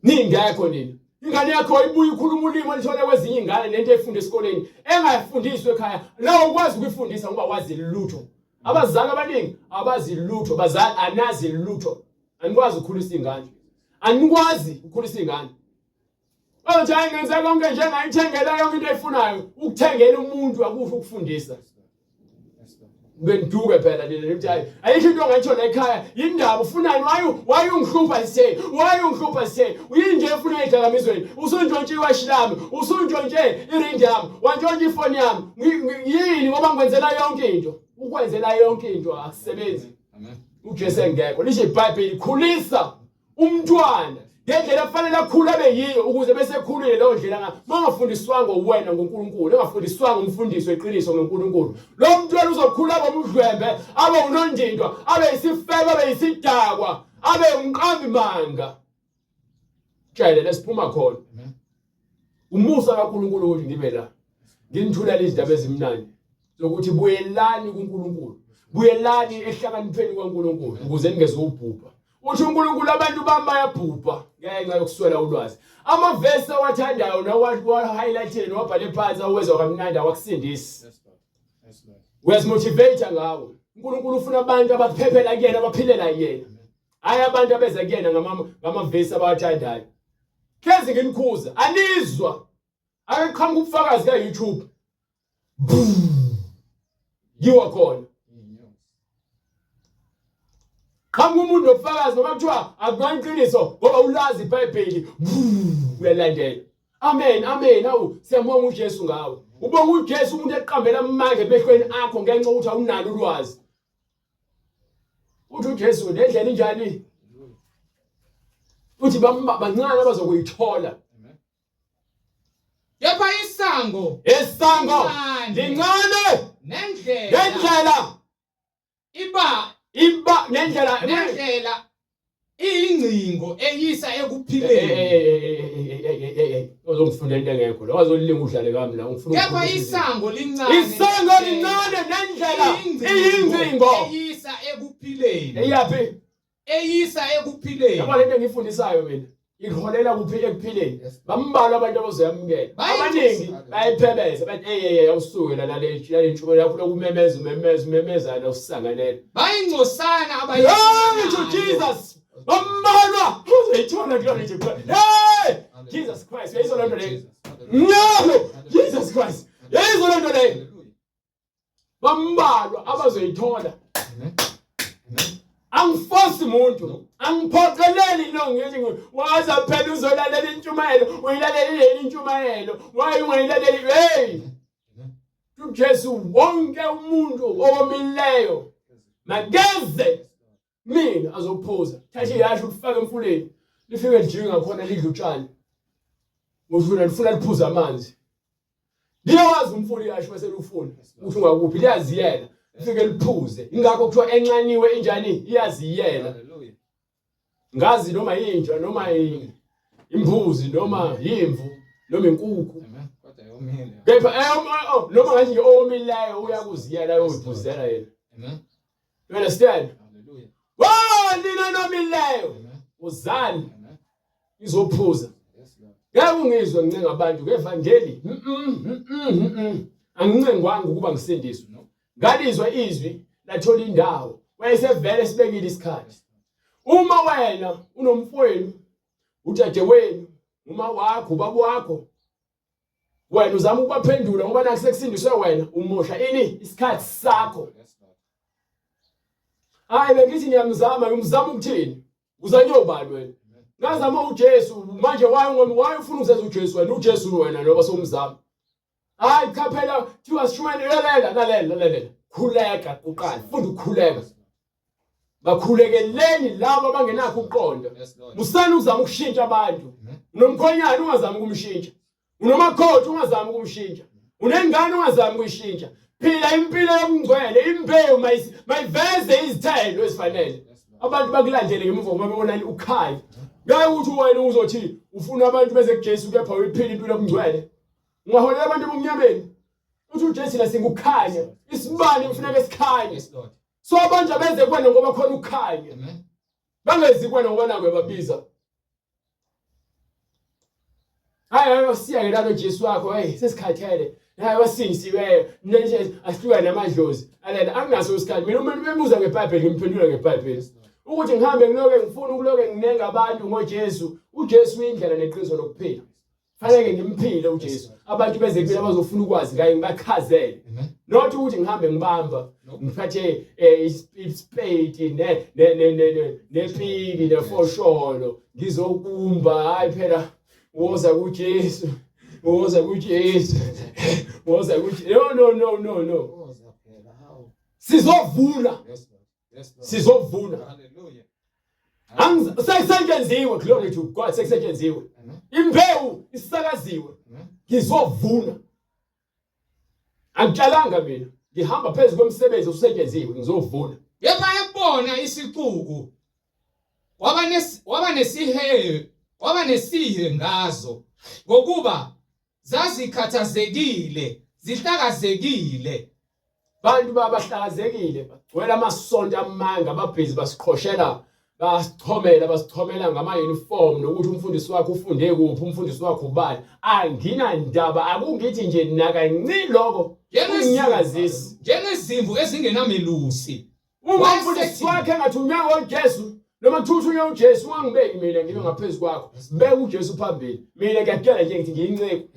ningekho nina ingane yakho ibuye ikhuluma ulimi olithole kwezinye ingane nento efunda esikoleni engayifundiswa ekhaya la ukwazi ukuyifundisa ngoba wazi lutho abazali abaningi abazi lutho bazali anazi lutho anikwazi ukukhulisa ingane anikwazi ukukhulisa ingane Manje hayi ngenze konke nje ngayithengela yonke into ayifunayo ukuthengela umuntu akusho ukufundisa benduke phela nina nithi hayi ayikho into ongayithola ekhaya yindaba ufunani why why ungihlupha sithe why ungihlupha sithe yini nje efuna idakamizweni usuntshontshe iwashi lami usuntshontshe iring yami wantshontsha ifoni yami yini ngoba ngikwenzela yonke into ukwenzela yonke into akusebenzi uJesu engekho lisho iBhayibheli khulisa umntwana ngendlela kufanele akhule abe yiyo ukuze bese ekhulile leyo ndlela nga mangafundiswanga uwena ngoNkulunkulu engafundiswanga umfundisi weqiniso ngoNkulunkulu lo mntwana uzokhula abe umdlwembe abe unondindwa abe isifebe abe isidakwa abe umqambi manga. Ngikutshele lesiphuma khona. Umusa kaNkulunkulu ukuthi ngibe la. Nginithulela izindaba ezimnandi zokuthi buyelani kuNkulunkulu. Buyelani ehlakanipheni kwaNkulunkulu ukuze ningezubhubha. Uthi uNkulunkulu abantu bami bayabhubha ngenxa yokuswela ulwazi. Amavesi awathandayo nawa-highlightile nowabhale phansi awezwa kamnandi awakusindisi. Uyazimotivate ngawo. uNkulunkulu ufuna abantu abaphephela kuyena abaphilela yena. Hayi abantu abeza kuyena ngamavesi abawathandayo. Hlezi nginikhuza anizwa. Ake qhamuka ubufakazi ka YouTube. Yiwa khona. Qhamuka umuntu nobufakazi noma kuthiwa akunayiqiniso ngoba ulazi iBhayibheli uyalandela. Amen, amen. Awu siyambonga uJesu ngawe. Ubonga uJesu umuntu eqambela amanga emehlweni akho ngenxa ukuthi awunalo ulwazi. Uthi uJesu le ndlela injani? Uthi bancane abazokuyithola. Kepha isango isango lincane nendlela nendlela iba iba nendlela nendlela iyingcingo eyisa ekuphileni. Ozongifunda into engekho la wazolinga udlale kami la ngifuna Kepha isango lincane isango lincane nendlela iyingcingo eyisa ekuphileni. Eyaphi? Eyisa ekuphileni. Yabo lento engiyifundisayo mina iholela kuphi ekuphileni. Bambalwa abantu abazoyamukela. Abaningi bayayiphebeza bathi hey hey awusuke la lale lale ntshumayelo yakho lokumemeza umemeza umemezana usisanganele. Bayingcosana abayi. Glory to Jesus. Bambalwa uzoyithola glory to God. Hey! Jesus Christ uyayizwa lento leyo. No! Jesus Christ. Uyayizwa lento leyo. Bambalwa abazoyithola. Angifosi muntu, angiphoqeleli lo ngithi waza phela uzolalela intshumayelo, uyilalelile intshumayelo, why ungayilaleli? Hey! uJesu wonke umuntu owomileyo makeze mina azophuza thatha ihashu ulifake emfuleni lifike lijike ngakhona lidla utshani ngofuna lifuna liphuza amanzi liyawazi umfula ihashu bese lufuna ukuthi ungakuphi liyaziyela lifike liphuze ingakho kuthiwa enxaniwe injani iyaziyela ngazi noma yinja noma imbuzi noma yimvu noma inkukhu kodwa yomile kepha eh, oh, oh, noma ngathi nje owomileyo uyakuziyela uyoyiphuzela yena amen you understand hallelujah oh nina nomileyo uzani izophuza ngeke ungizwe ngincenga abantu ngevangeli angincengwanga ukuba ngisindiswe ngalizwa izwi lathola indawo wayesevele sibekile isikhathi uma wena unomfowenu udadewenu uma wakho ubaba wakho wena uzama ukubaphendula ngoba nakho sekusindiswe wena umosha ini isikhathi sakho hayi bengithi ngiyamzama ngimzama ukuthini uzanyobani wena ngazama uJesu manje why why ufuna ukuzenza uJesu wena uJesu wena noba somzama hayi cha phela kuthiwa sishumayele lalela lalela lalela khuleka kuqala funda ukukhuleka bakhulekeleni labo abangenakho ukuqonda musani ukuzama ukushintsha abantu unomkhonyana ungazami ukumshintsha unomakhoti ungazami ukumshintsha unengane ungazami ukuyishintsha phila impilo yobungcwele imbewu mayiveze izithelo ezifanele abantu bakulandele ngemuva kokuba bebonani ukhaya ngeke ukuthi wena uzothi ufuna abantu beze kuJesu kepha uyiphila impilo yobungcwele Ungaholela abantu ebumnyameni. Uthi uJesu la singukhanya. Isibani kufuneka sikhanye. So abantu abeze kuwena ngoba khona ukukhanya. Bangezi kuwena ngoba nako ebabiza. Hayi hayi wasiyake lalo Jesu wakho hey sesikhathele. Hayi wasindisiweyo. Nje ahlukane namadlozi. Alela anginaso isikhathi. Mina umuntu bebuza ngeBhayibheli ngimphendula ngeBhayibheli. Ukuthi ngihambe ngiloke ngifuna ukuloke nginenga abantu ngoJesu. uJesu uyindlela neqiniso lokuphila. Fanele ngimphile uJesu. Abantu beze kumina bazofuna ukwazi ngaye ngibachazele. Not ukuthi ngihambe ngibamba ngiphathe eh, isipeti ne ne ne ne nepiki nefosholo ngizokumba hayi phela woza kuJesu. Woza kuJesu. Woza kuJesu. No no no no no. Sizovuna. Sizovuna. Hallelujah. Sekusetshenziswe glory to God sekusetshenziswe. Imbewu isakaziwe. Ngizovuna. Angitshalanga mina. Ngihamba phezu komsebenzi osusetshenziswe ngizovuna. Kepha ebona isixuku waba nesihe Waba nesihe ngazo ngokuba zazikhathazekile zihlakazekile. Bantu babahlakazekile bagcwele amasonto amanga ababhizi basiqhoshela basichomela basichomela ngama-uniform nokuthi umfundisi wakho ufunde kuphi umfundisi wakho ubani anginandaba akungithi nje nakanci lokho kunginyakazisi njengezimvu ezingenamelusi Uma umfundisi wakhe engathunywa uJesu noma kuthiwa uthunywe uJesu ungangibeki mina ngibe ngaphezu kwakho beka uJesu phambili mina ngiyakutshela nje ngithi ngiyinceku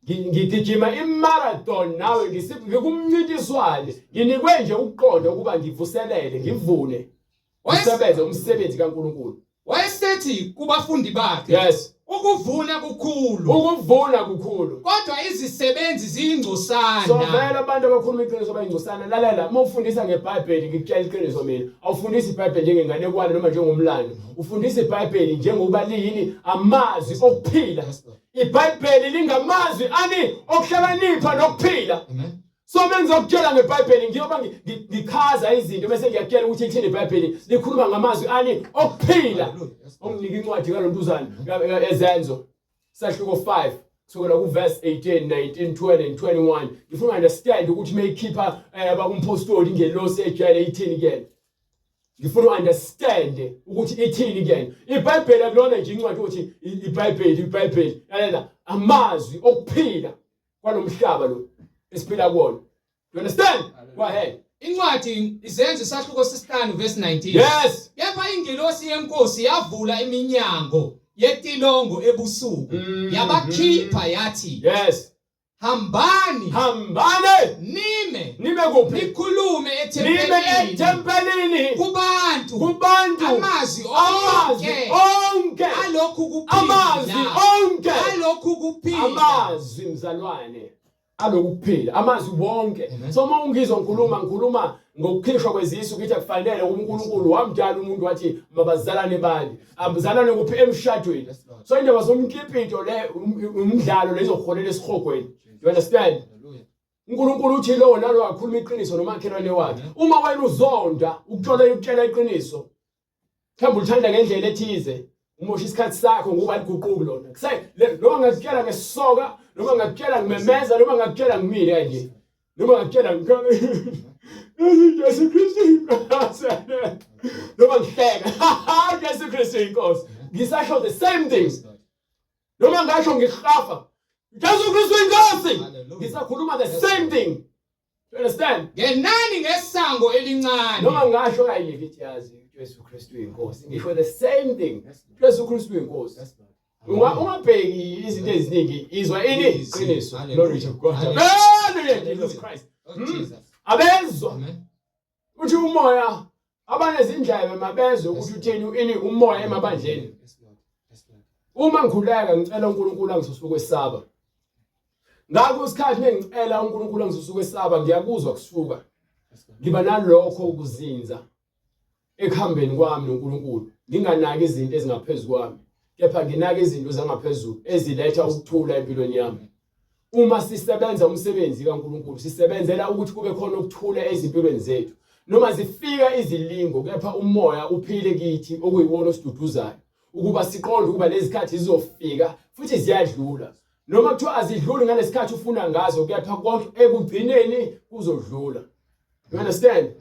ngigijima imarathon nawe ngikumncintiswane nginikwe nje ukuqonda ukuba ngivuselele ngivune ngisebenze umsebenzi kaNkulunkulu Wayesethi kubafundi bakhe, Yes. Ukuvuna kukhulu, Ukuvuna kukhulu. kodwa izisebenzi ziyingcosana. So vele abantu abakhuluma iqiniso bayingcosana. Lalela, uma ufundisa ngeBhayibheli ngikutshela iqiniso mina. Awufundisi iBhayibheli njengenganekwane noma njengomlando. Ufundisa iBhayibheli njengokuba liyini amazwi okuphila. IBhayibheli lingamazwi ani okuhlakanipha nokuphila. Amen. So mengizokutshela ngeBhayibheli ngiyoba ngichaza izinto bese ngiyakutshela ukuthi lithini iBhayibheli likhuluma ngamazwi ani okuphila. Onginike incwadi kalontuzana ezenzo sahluko 5 kusukela ku verse 18 19 20 and 21 ngifuna understand ukuthi mayikhipha eh, abakumpostoli ingelosi ejele ithini kuyena ngifuna uunderstand ukuthi ithini kuyena iBhayibheli akulona nje incwadi ukuthi iBhayibheli iBhayibheli lalela amazwi okuphila kwalomhlaba lo esiphila kuwona you understand go ahead Incwadi izenzo isahluko sesihlanu verse 19. Yes. Kepha ingelosi yenkosi yavula iminyango yetilongo ebusuku yabakhipha yathi Yes. Hambani Hambani nime nime kuphi? Nikhulume Nime ethempelini ethempelini kubantu kubantu amazwi amazwi onke onke alokhu kuphila amazwi onke alokhu kuphila amazwi mzalwane alokuphila amazwi wonke so uma ungizwa ngikhuluma ngikhuluma ngokukhishwa kwezisu ngithi akufanele uNkulunkulu wamdala umuntu wathi mabazalane bani abazalane kuphi emshadweni so indaba zomkipito le umdlalo lezoholela esihogweni you understand uNkulunkulu uthi lowo nalo akhuluma iqiniso nomakhelwane wakhe uma wena uzonda ukuthola ukutshela iqiniso mhlawumbe ulithanda ngendlela ethize umosha isikhathi sakho ngoba liguquki lona kuse noma ngakutshela ngesoka noma ngakutshela ngimemeza noma ngakutshela ngimile kanje noma ngakutshela ngikhala Jesu Kristu inkosi noma ngihleka Jesu Kristu inkosi ngisasho the same thing noma ngasho ngihafa Jesu Kristu inkosi ngisakhuluma the same thing You understand? Ngenani ngesango elincane. Noma ngasho kanye ngithi yazi uJesu Kristu uyinkosi. Ngisho the same thing. Jesu Kristu uyinkosi. Ungabheki izinto eziningi izwa ini iqiniso. Glory to God. Hallelujah Jesus Christ. Oh, hmm? Abezwa. Uthi umoya abanezindlebe mabezwe ukuthi uthini ini umoya emabandleni. Uma ngikhuleka ngicela uNkulunkulu angisusa ukwesaba. Ngakho isikhathi mengicela uNkulunkulu angisusa ukwesaba ngiyakuzwa kusuka. Ngiba nalokho ukuzinza ekuhambeni kwami noNkulunkulu nginganaki izinto ezingaphezulu kwami kepha nginake izinto zangaphezulu eziletha ukuthula empilweni yami. Uma sisebenza umsebenzi kaNkulunkulu sisebenzela ukuthi kube khona ukuthula ezimpilweni zethu. Noma zifika izilingo kepha umoya uphile kithi okuyiwona osiduduzayo ukuba siqonde ukuba lezi zikhathi zizofika futhi ziyadlula. Noma kuthiwa azidluli ngalesikhathi ufuna ngazo kepha konke ekugcineni kuzodlula. You understand?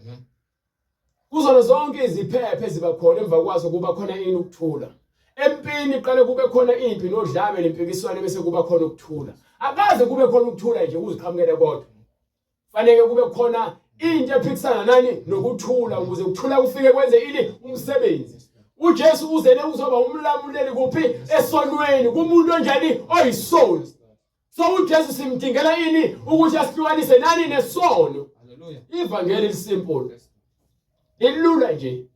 Kuzona zonke iziphephe eziba khona emva kwazo kuba khona ini ukuthula. Empini qale kube khona impi nodlame nempikiswano bese kuba khona ukuthula. Akaze kube khona ukuthula nje kuziqhamukele kodwa. Faneke kube khona into ephikisana nani nokuthula ukuze ukuthula kufike kwenze ini umsebenzi. uJesu uzele uzoba umlamuleli kuphi esonweni kumuntu onjani oyisoni. So uJesu simdingela ini ukuthi asihlukanise nani nesono. Hallelujah. Ivangeli lisimple. Lilula nje.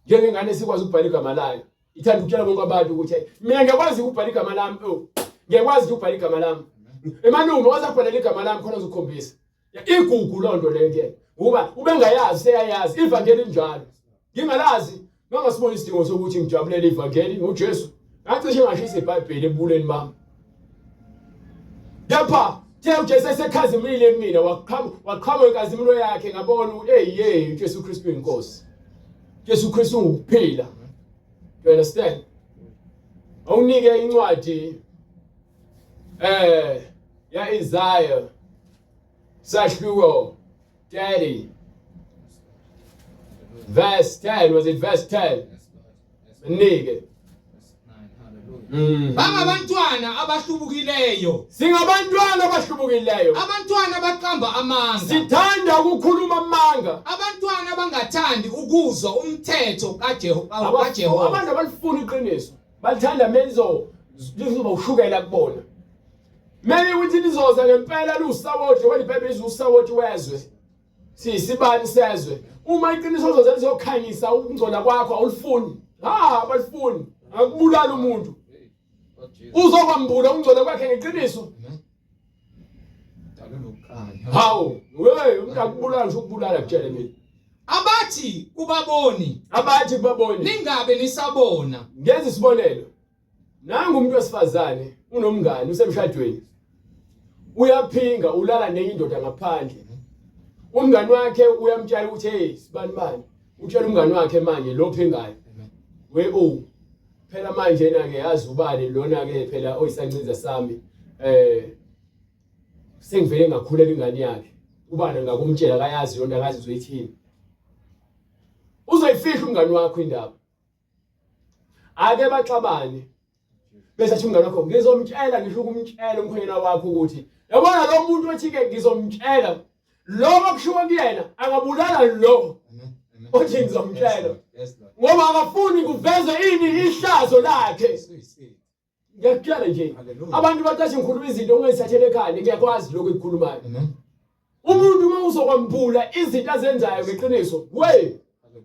Njengengane sikwazi ukubhala igama layo. Ithanda ukutshela bonke abantu ukuthi mina ngiyakwazi ukubhala igama lami. Oh, ngiyakwazi ukubhala igama lami. Emalume waza kubhalela igama lami khona uzokhombisa. Igugu lonto leyo ke. Ngoba ubengayazi seyayazi ivangeli linjalo. Ngingalazi ngangasibona isidingo sokuthi ngijabulele ivangeli ngoJesu. Ngacishe ngashisa iBhayibheli ebuleni bami. Kepha the uJesu esekhazimile kumina waqhamuka inkazimulo yakhe ngabona ukuthi hey hey uJesu Kristu uyinkosi. Jesu Kristu ungukuphila. You understand? Awunike incwadi ya Isaiah sahluko 30 verse 10. Was it verse 10? Nike. Bangabantwana abahlubukileyo. Singabantwana abahlubukileyo. Abantwana abaqamba amanga. Sithanda ukukhuluma amanga. Abantwana abangathandi ukuzwa umthetho kaJehova. Abantu abalifuni iqiniso. Balithanda melizo lizoba ushukela kubona. Mele ukuthi lizoza ngempela liwusawoti wena iBhayibheli liwusawoti wezwe. Siyisibani sezwe. Uma iqiniso lizoza lizokhanyisa ukungcola kwakho awulifuni. Ha, abalifuni. Akubulala umuntu. Uzokwambula ukungcola kwakhe ngeqiniso. Hawu, wey, umuntu akubulala nje ukubulala kutshele mina. Abathi kubaboni, abathi kubaboni, ningabe nisabona. Ngenza isibonelo. Nangu umuntu wesifazane unomngani usemshadweni. Uyaphinga ulala nenye indoda ngaphandle. Umngani wakhe uyamtshela ukuthi hey sibani bani. Utshela umngani wakhe manje lo phingayo. We o phela manje na ke yazi ubani lona ke phela oyisancinza sami sengivele ngakhulela ingane yakhe. Ubani ngakumtshela akayazi yona akazi uzoyithini. Uzoyifihla umngani wakho indaba. Ake baxabane bese athi umngane wakho ngizomtshela ngisho ukumtshela umkhwenyana wakho ukuthi yabona lo muntu othi ke ngizomtshela lo okushiwo kuyena angabulala lo othi ngizomtshela ngoba akafuni kuveze ini ihlazo lakhe. Ngiyakutshela nje abantu bacathi ngikhuluma izinto ongayithathele ekhanda ngiyakwazi lokho ekukhulumayo. Umuntu uma uzokwambula izinto azenzayo ngeqiniso we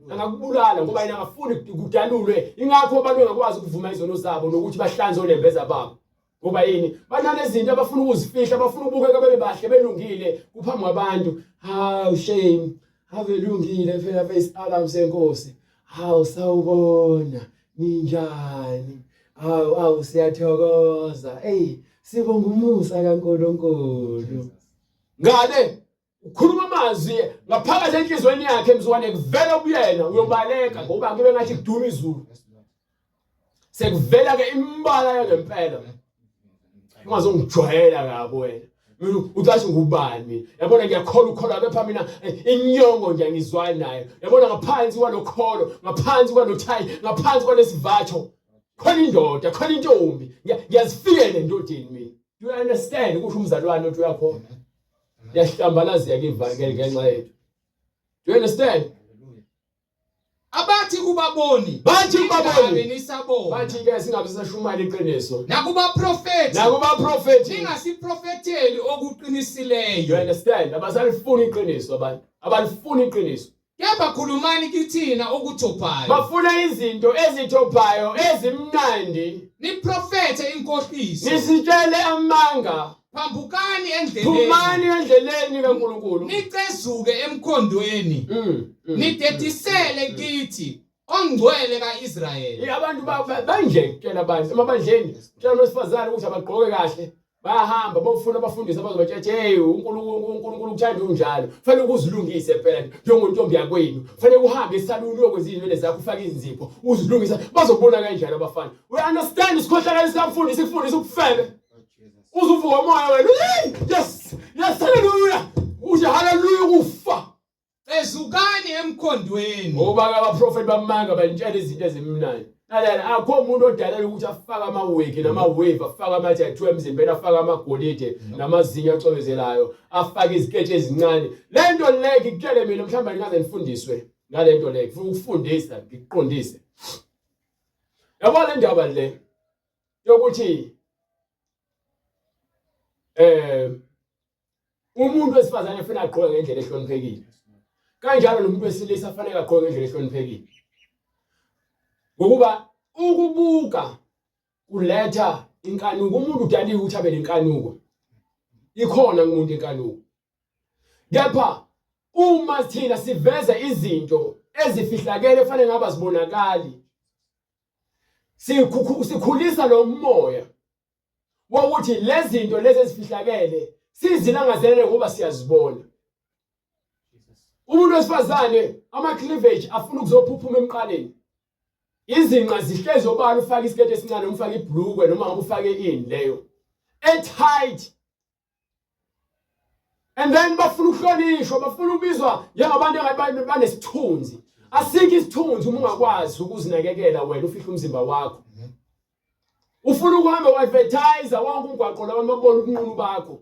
angakubulala ngoba yena akafuni kudalulwe. Ingakho abantu bengakwazi ukuvuma izono zabo nokuthi bahlanze onembeza babo. Ngoba yini? Banalezinto abafuna ukuzifihla, abafuna ukubukeka bebe bahle belungile kuphambi kwabantu. Hawu shame, ave lungile phela face alarm senkosi. Hawu sawubona, ninjani? Hawu awu siyathokoza. Ey, sibonga umusa kaNkulunkulu. Ngale ukhuluma amazwi ngaphakathi enhlizweni yakhe mzwane kuvela kuyena uyobaleka ngoba kube ngathi kuduma izulu. Sekuvela ke imbala yangempela. Ungazongijwayela kabi wena. Mina ucathi ngubani? Yabona ngiyakholwa ukholwa kepha mina inyongo nje angizwani nayo. Yabona ngaphansi kwalokholo, ngaphansi kwalothayi, ngaphansi kwalesivatho khona indoda, khona intombi. Ngiyazifikela endodeni mina. Do you understand kusho umzalwane othi uyakhona? Liyahlambalazeka ivangeli ngenxa yethu. Do you understand? Abathi kubaboni, bathi kubaboni, nisabona. Bathi ke singabe sashumayela iqiniso. Nakubaprofeti, nakubaprofeti, ningasiprofetheli okuqinisileyo. You understand? Abasalifuni iqiniso abantu. Abalifuni iqiniso. Kepha khulumani kithina okuthophayo. Bafuna izinto ezithophayo ezimnandi. Niprofethe inkohliso. Nisitshele amanga. Phambukani endleleni. Phumani endleleni kaNkulunkulu. Nicezuke emkhondweni. Nidedisele kithi ongcwele kaIsrayeli. Abantu banje tshela abantu emabandleni tshela abesifazane ukuthi abagqoke kahle. Bayahamba bofuna abafundisi abazobatshela hey uNkulunkulu uNkulunkulu uthanda unjalo. Fanele ukuzilungise phela njengontombi yakwenu. Fanele uhambe esaluni uyokwenza izinwele zakho ufake izinzipho uzilungise bazobona kanjani abafana. We understand isikhohlakalo sikamfundisi kufundisa ukufebe. Uzuvuka umoya wena. Yes! Yes, hallelujah. Uthi hallelujah ukufa. Cezukani emkhondweni. Ngoba abaprofeti bamanga banitshela izinto ezimnandi. Lalela akho umuntu odalela ukuthi afake amawigi namawave, afake ama-tattoo emzimbeni, afake amagolide namazinyo acwebezelayo, afake iziketshi ezincane. Le nto le ngikutshele mina mhlawumbe angikaze nifundiswe ngale nto le. Ngifuna ukufundisa, ngikuqondise. Yabo le ndaba le yokuthi umuntu wesifazane ufuna agqoke ngendlela ehloniphekile, kanjalo nomuntu wesilisa afanele agqoke ngendlela ehloniphekile, ngokuba ukubuka kuletha inkanuko. Umuntu udaliwe ukuthi abe nenkanuko, ikhona kumuntu inkanuko, kepha uma thina siveza izinto ezifihlakele kufanele ngabe zibonakali, sikhulisa lo moya wokuthi lezi zinto lezi ezifihlakele sizilangazelele ngoba siyazibona. Umuntu wesifazane ama cleavage afuna ukuzophuphuma emqaleni. Izinqa zihlezi obala ufake isiketi esincane noma ufake ibhlukwe noma ngabe ufake ini leyo e-tight. And then bafuna ukuhlonishwa, bafuna ukubizwa njengabantu engathi banesithunzi. Asikho isithunzi uma ungakwazi ukuzinakekela wena ufihle umzimba wakho. Ufuna ukuhamba u-advertise wonke umgwaqo labantu babone ubunqunu bakho.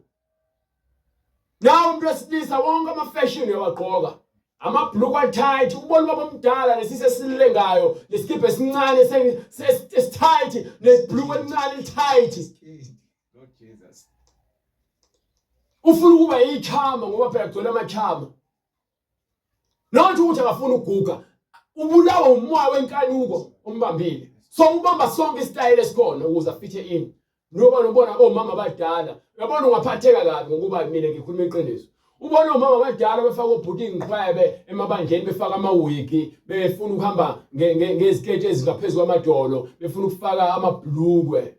Nawe umuntu wesilisa wonke ama-fashion uyawagqoka. Amabhulukwe a-tight, ubona ubaba omdala nesisi esilengayo, nesikibha esincane esi-tight, nebhulukwe elincane eli-tight. Lord Jesus. Ufuna ukuba yichama ngoba phela kugcwele amachama. Not ukuthi akafuni ukuguga. Ubulawa umoya wenkanuko ombambile. So ubamba sonke isitayela esikhona ukuze afithe in. Noma nobona omama abadala, uyabona ungaphatheka kabi ngokuba mina ngikhuluma iqiniso. Ubona omama abadala befaka obhuti inqhwebe emabandleni befaka amawigi, befuna ukuhamba ngeziketi ezingaphezu kwamadolo, befuna ukufaka amabhlukwe.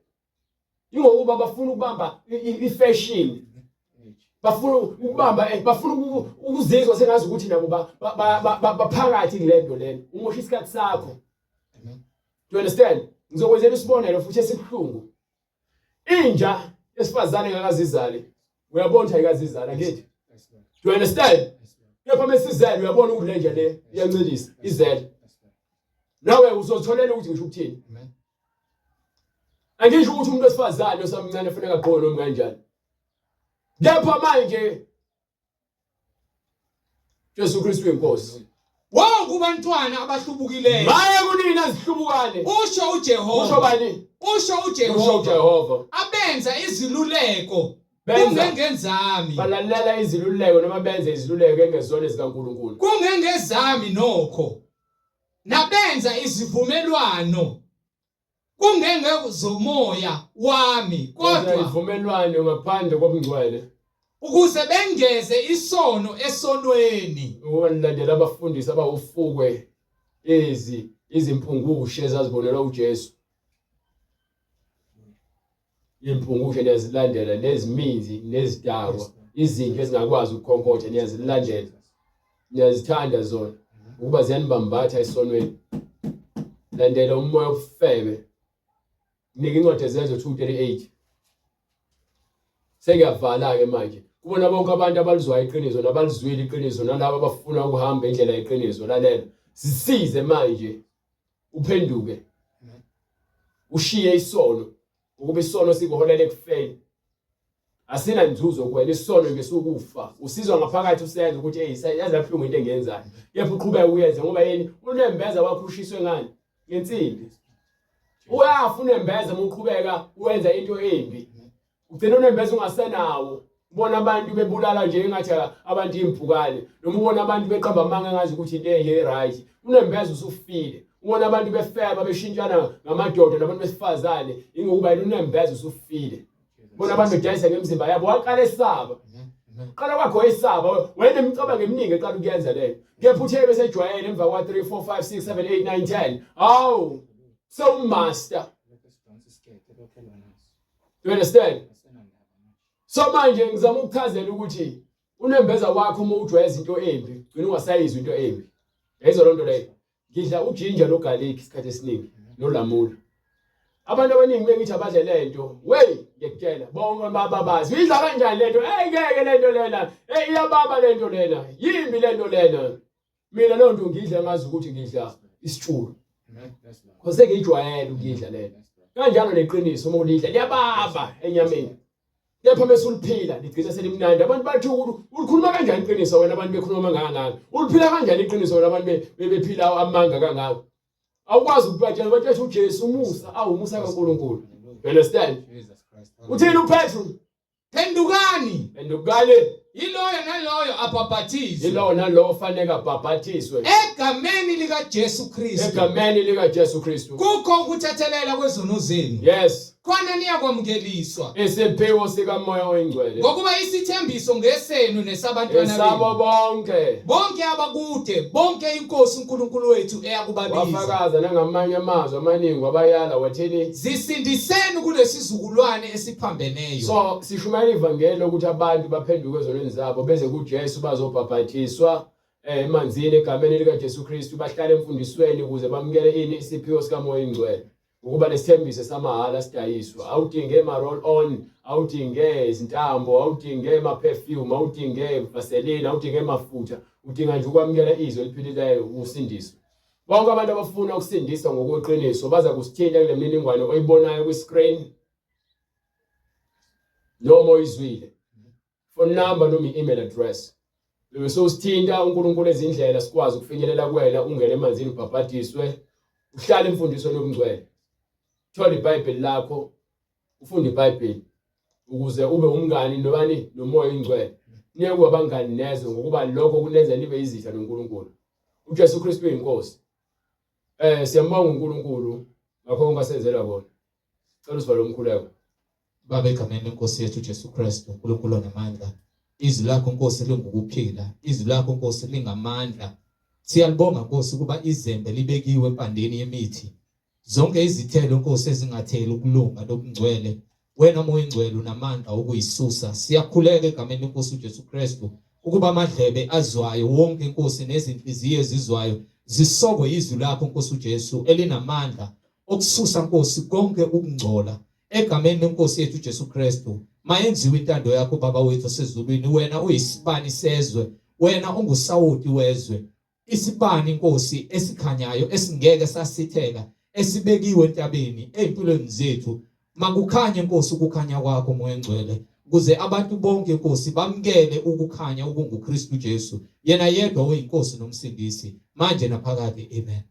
Ingokuba bafuna ukubamba i-fashion. Bafuna ukubamba eh, bafuna ukuzizwa sengazi ukuthi nabo baphakathi kule nto lena. Umosha isikhathi sakho. Do you understand? Ngizokwenzela isibonelo futhi esibuhlungu. Inja esifazane engakazizali uyabona ukuthi ayikazizali angithi? Do you understand? Kepha mesizele uyabona ukuthi le nja le iyancelisa izele. Nawe uzotholela ukuthi ngisho ukuthini. Angisho ukuthi umuntu wesifazane osamncane kufuneka agqoke noma kanjani. Kepha manje Jesu Kristu inkosi. Wo kubantwana abahlubukileyo. Maye kunina zihlubukane. Usho uJehova. Usho bani? Usho uJehova. Usho uJehova. Abenza iziluleko kungengezami. Balalela iziluleko noma benze iziluleko engezona zikaNkulunkulu. Kungengezami nokho. Nabenza izivumelwano kungengezomoya wami kodwa ivumelwano ngaphandle kobungcwele ukuze bengeze isono esonweni ukuba nilandela abafundisi abawufukwe ezi izimpungushe ezazibonelwa uJesu Impungushe niyazilandela neziminzi nezidakwa izinto ezingakwazi ukukhonkotha niyazilandela niyazithanda zona ukuba ziyanibambatha esonweni landela umoya wobufebe nika incwadi ezenzo 238 sengiyavala-ke manje kubona bonke abantu abalizwayo iqiniso nabalizwile iqiniso nalabo abafuna ukuhamba indlela yeqiniso lalela sisize manje uphenduke ushiye isono ukuba isono sikuholela ekufeni asina nzuzo kuwena isono nje sukufa usizwa ngaphakathi usenza ukuthi hey yazi yabuhlungu into engiyenzayo kepha uqhubeka uyenze ngoba yini unembeza wakho ushiswe ngani ngensimbi uyafa unembeza uma uqhubeka wenza into embi Ugcina unembeza ungasenawo. Ubona abantu bebulala nje engathi abantu impukane noma ubona abantu beqamba amanga engazi ukuthi into enje right. Unembeza usufile. Ubona abantu befeba beshintshana ngamadoda nabantu besifazane ingokuba yena unembeza usufile. Ubona abantu bedayisa ngemizimba yabo waqala esaba. Qala kwakho esaba wena imicabango eminingi eqala ukuyenza leyo. Kepha uthe besejwayele emva kwa 3 4 5 6 7 8 9 10. Hawu sewumaster. You understand? So manje ngizama ukuchazela ukuthi unembeza wakho uma ujwayeza into embi, gcina ungasayizwa into embi. Yayizwa lonto leyo. Ngidla ujinja nogarlic isikhathi esiningi nolamula. Abantu abaningi bengithi abadle lento, wey ngiyakutshela bonke bababazi. Uyidla kanjani lento? Hey ngeke lento lena. Hey iyababa lento lena. Yimbi lento lena. Mina leyo nto ngidla ngazi ukuthi ngidla isitshulo. Because sengiyijwayele ukuyidla lento. Kanjalo neqiniso uma ulidla liyababa enyameni. Kepha mase uliphila ligcina selimnandi. Abantu bathi ukuthi ulikhuluma kanjani iqiniso wena abantu bekhuluma amanga kangaka. Uliphila kanjani iqiniso wena abantu bephila amanga kangaka. Awukwazi ukubatshela batshela uJesu umusa awu umusa kaNkulunkulu. You understand? Uthini uPetru? Phendukani. Phendukani. Yiloyo naloyo abhabhathizwe. Yilowo nalowo ofanele abhabhathizwe. Egameni likaJesu Kristu. Egameni likaJesu Kristu. Kukho ukuthethelela kwezono zenu. Yes. Khona niyakwamukeliswa. Isiphiwo sikaMoya oyiNgcwele. Ngokuba isithembiso ngesenu nesabantwana benu. Esabo bonke. Bonke abakude, bonke iNkosi uNkulunkulu wethu eyakubabiza. Wafakaza nangamanye amazwi amaningi wabayala wathini? Zisindiseni kulesizukulwane esiphambeneyo. So sishumayela ivangeli lokuthi abantu baphenduke ezonweni zabo beze kuJesu bazobhabhathiswa. eh, emanzini egameni likaJesu Kristu bahlale emfundisweni ukuze bamukele ini isiphiwo sikaMoya oyiNgcwele ukuba lesithembiso samahhala sidayiswa awudinge ma roll on awudinge izintambo awudinge ma perfume awudinge vaseline awudinge mafutha udinga nje ukwamukela izwi eliphilileyo usindiswe bonke abantu abafuna ukusindiswa ngokweqiniso baza kusithinta kule mininingwane oyibonayo kwi-screen noma oyizwile phone number noma i-email address bese usithinta uNkulunkulu ezindlela sikwazi ukufinyelela kuwena ungene emanzini ubhabhadiswe uhlale emfundisweni yobungcwele thola iBhayibheli lakho ufunde iBhayibheli ukuze ube umngani nobani nomoya oyingcwele niye kuba abangani nezwe ngokuba lokho kunenza nibe izitha noNkulunkulu uJesu Kristu uyinkosi eh siyambonga uNkulunkulu ngakho konke asenzela kona cela usivale umkhuleko Baba egameni lenkosi yethu Jesu Kristu uNkulunkulu onamandla izwi lakho Nkosi lingukuphila izwi lakho Nkosi lingamandla siyalibonga Nkosi ukuba izembe libekiwe empandeni yemithi zonke izithelo Nkosi ezingatheli ukulunga nobungcwele wena Moya Ingcwele unamandla okuyisusa siyakhuleka egameni lenkosi uJesu Kristu ukuba amadlebe azwayo wonke inkosi nezinhliziyo ezizwayo zisokwe izwi lakho Nkosi uJesu elinamandla okususa Nkosi konke ukungcola egameni lenkosi yethu uJesu Kristu mayenziwe intando yakho baba wethu osezulwini wena uyisibani sezwe wena ungusawoti wezwe isibani Nkosi esikhanyayo esingeke sasitheka esibekiwe entabeni ezimpilweni zethu makukhanye Nkosi ukukhanya kwakho Moya Ngcwele ukuze abantu bonke Nkosi bamukele ukukhanya okunguKristu Jesu yena yedwa oyinkosi nomsindisi manje naphakade amen.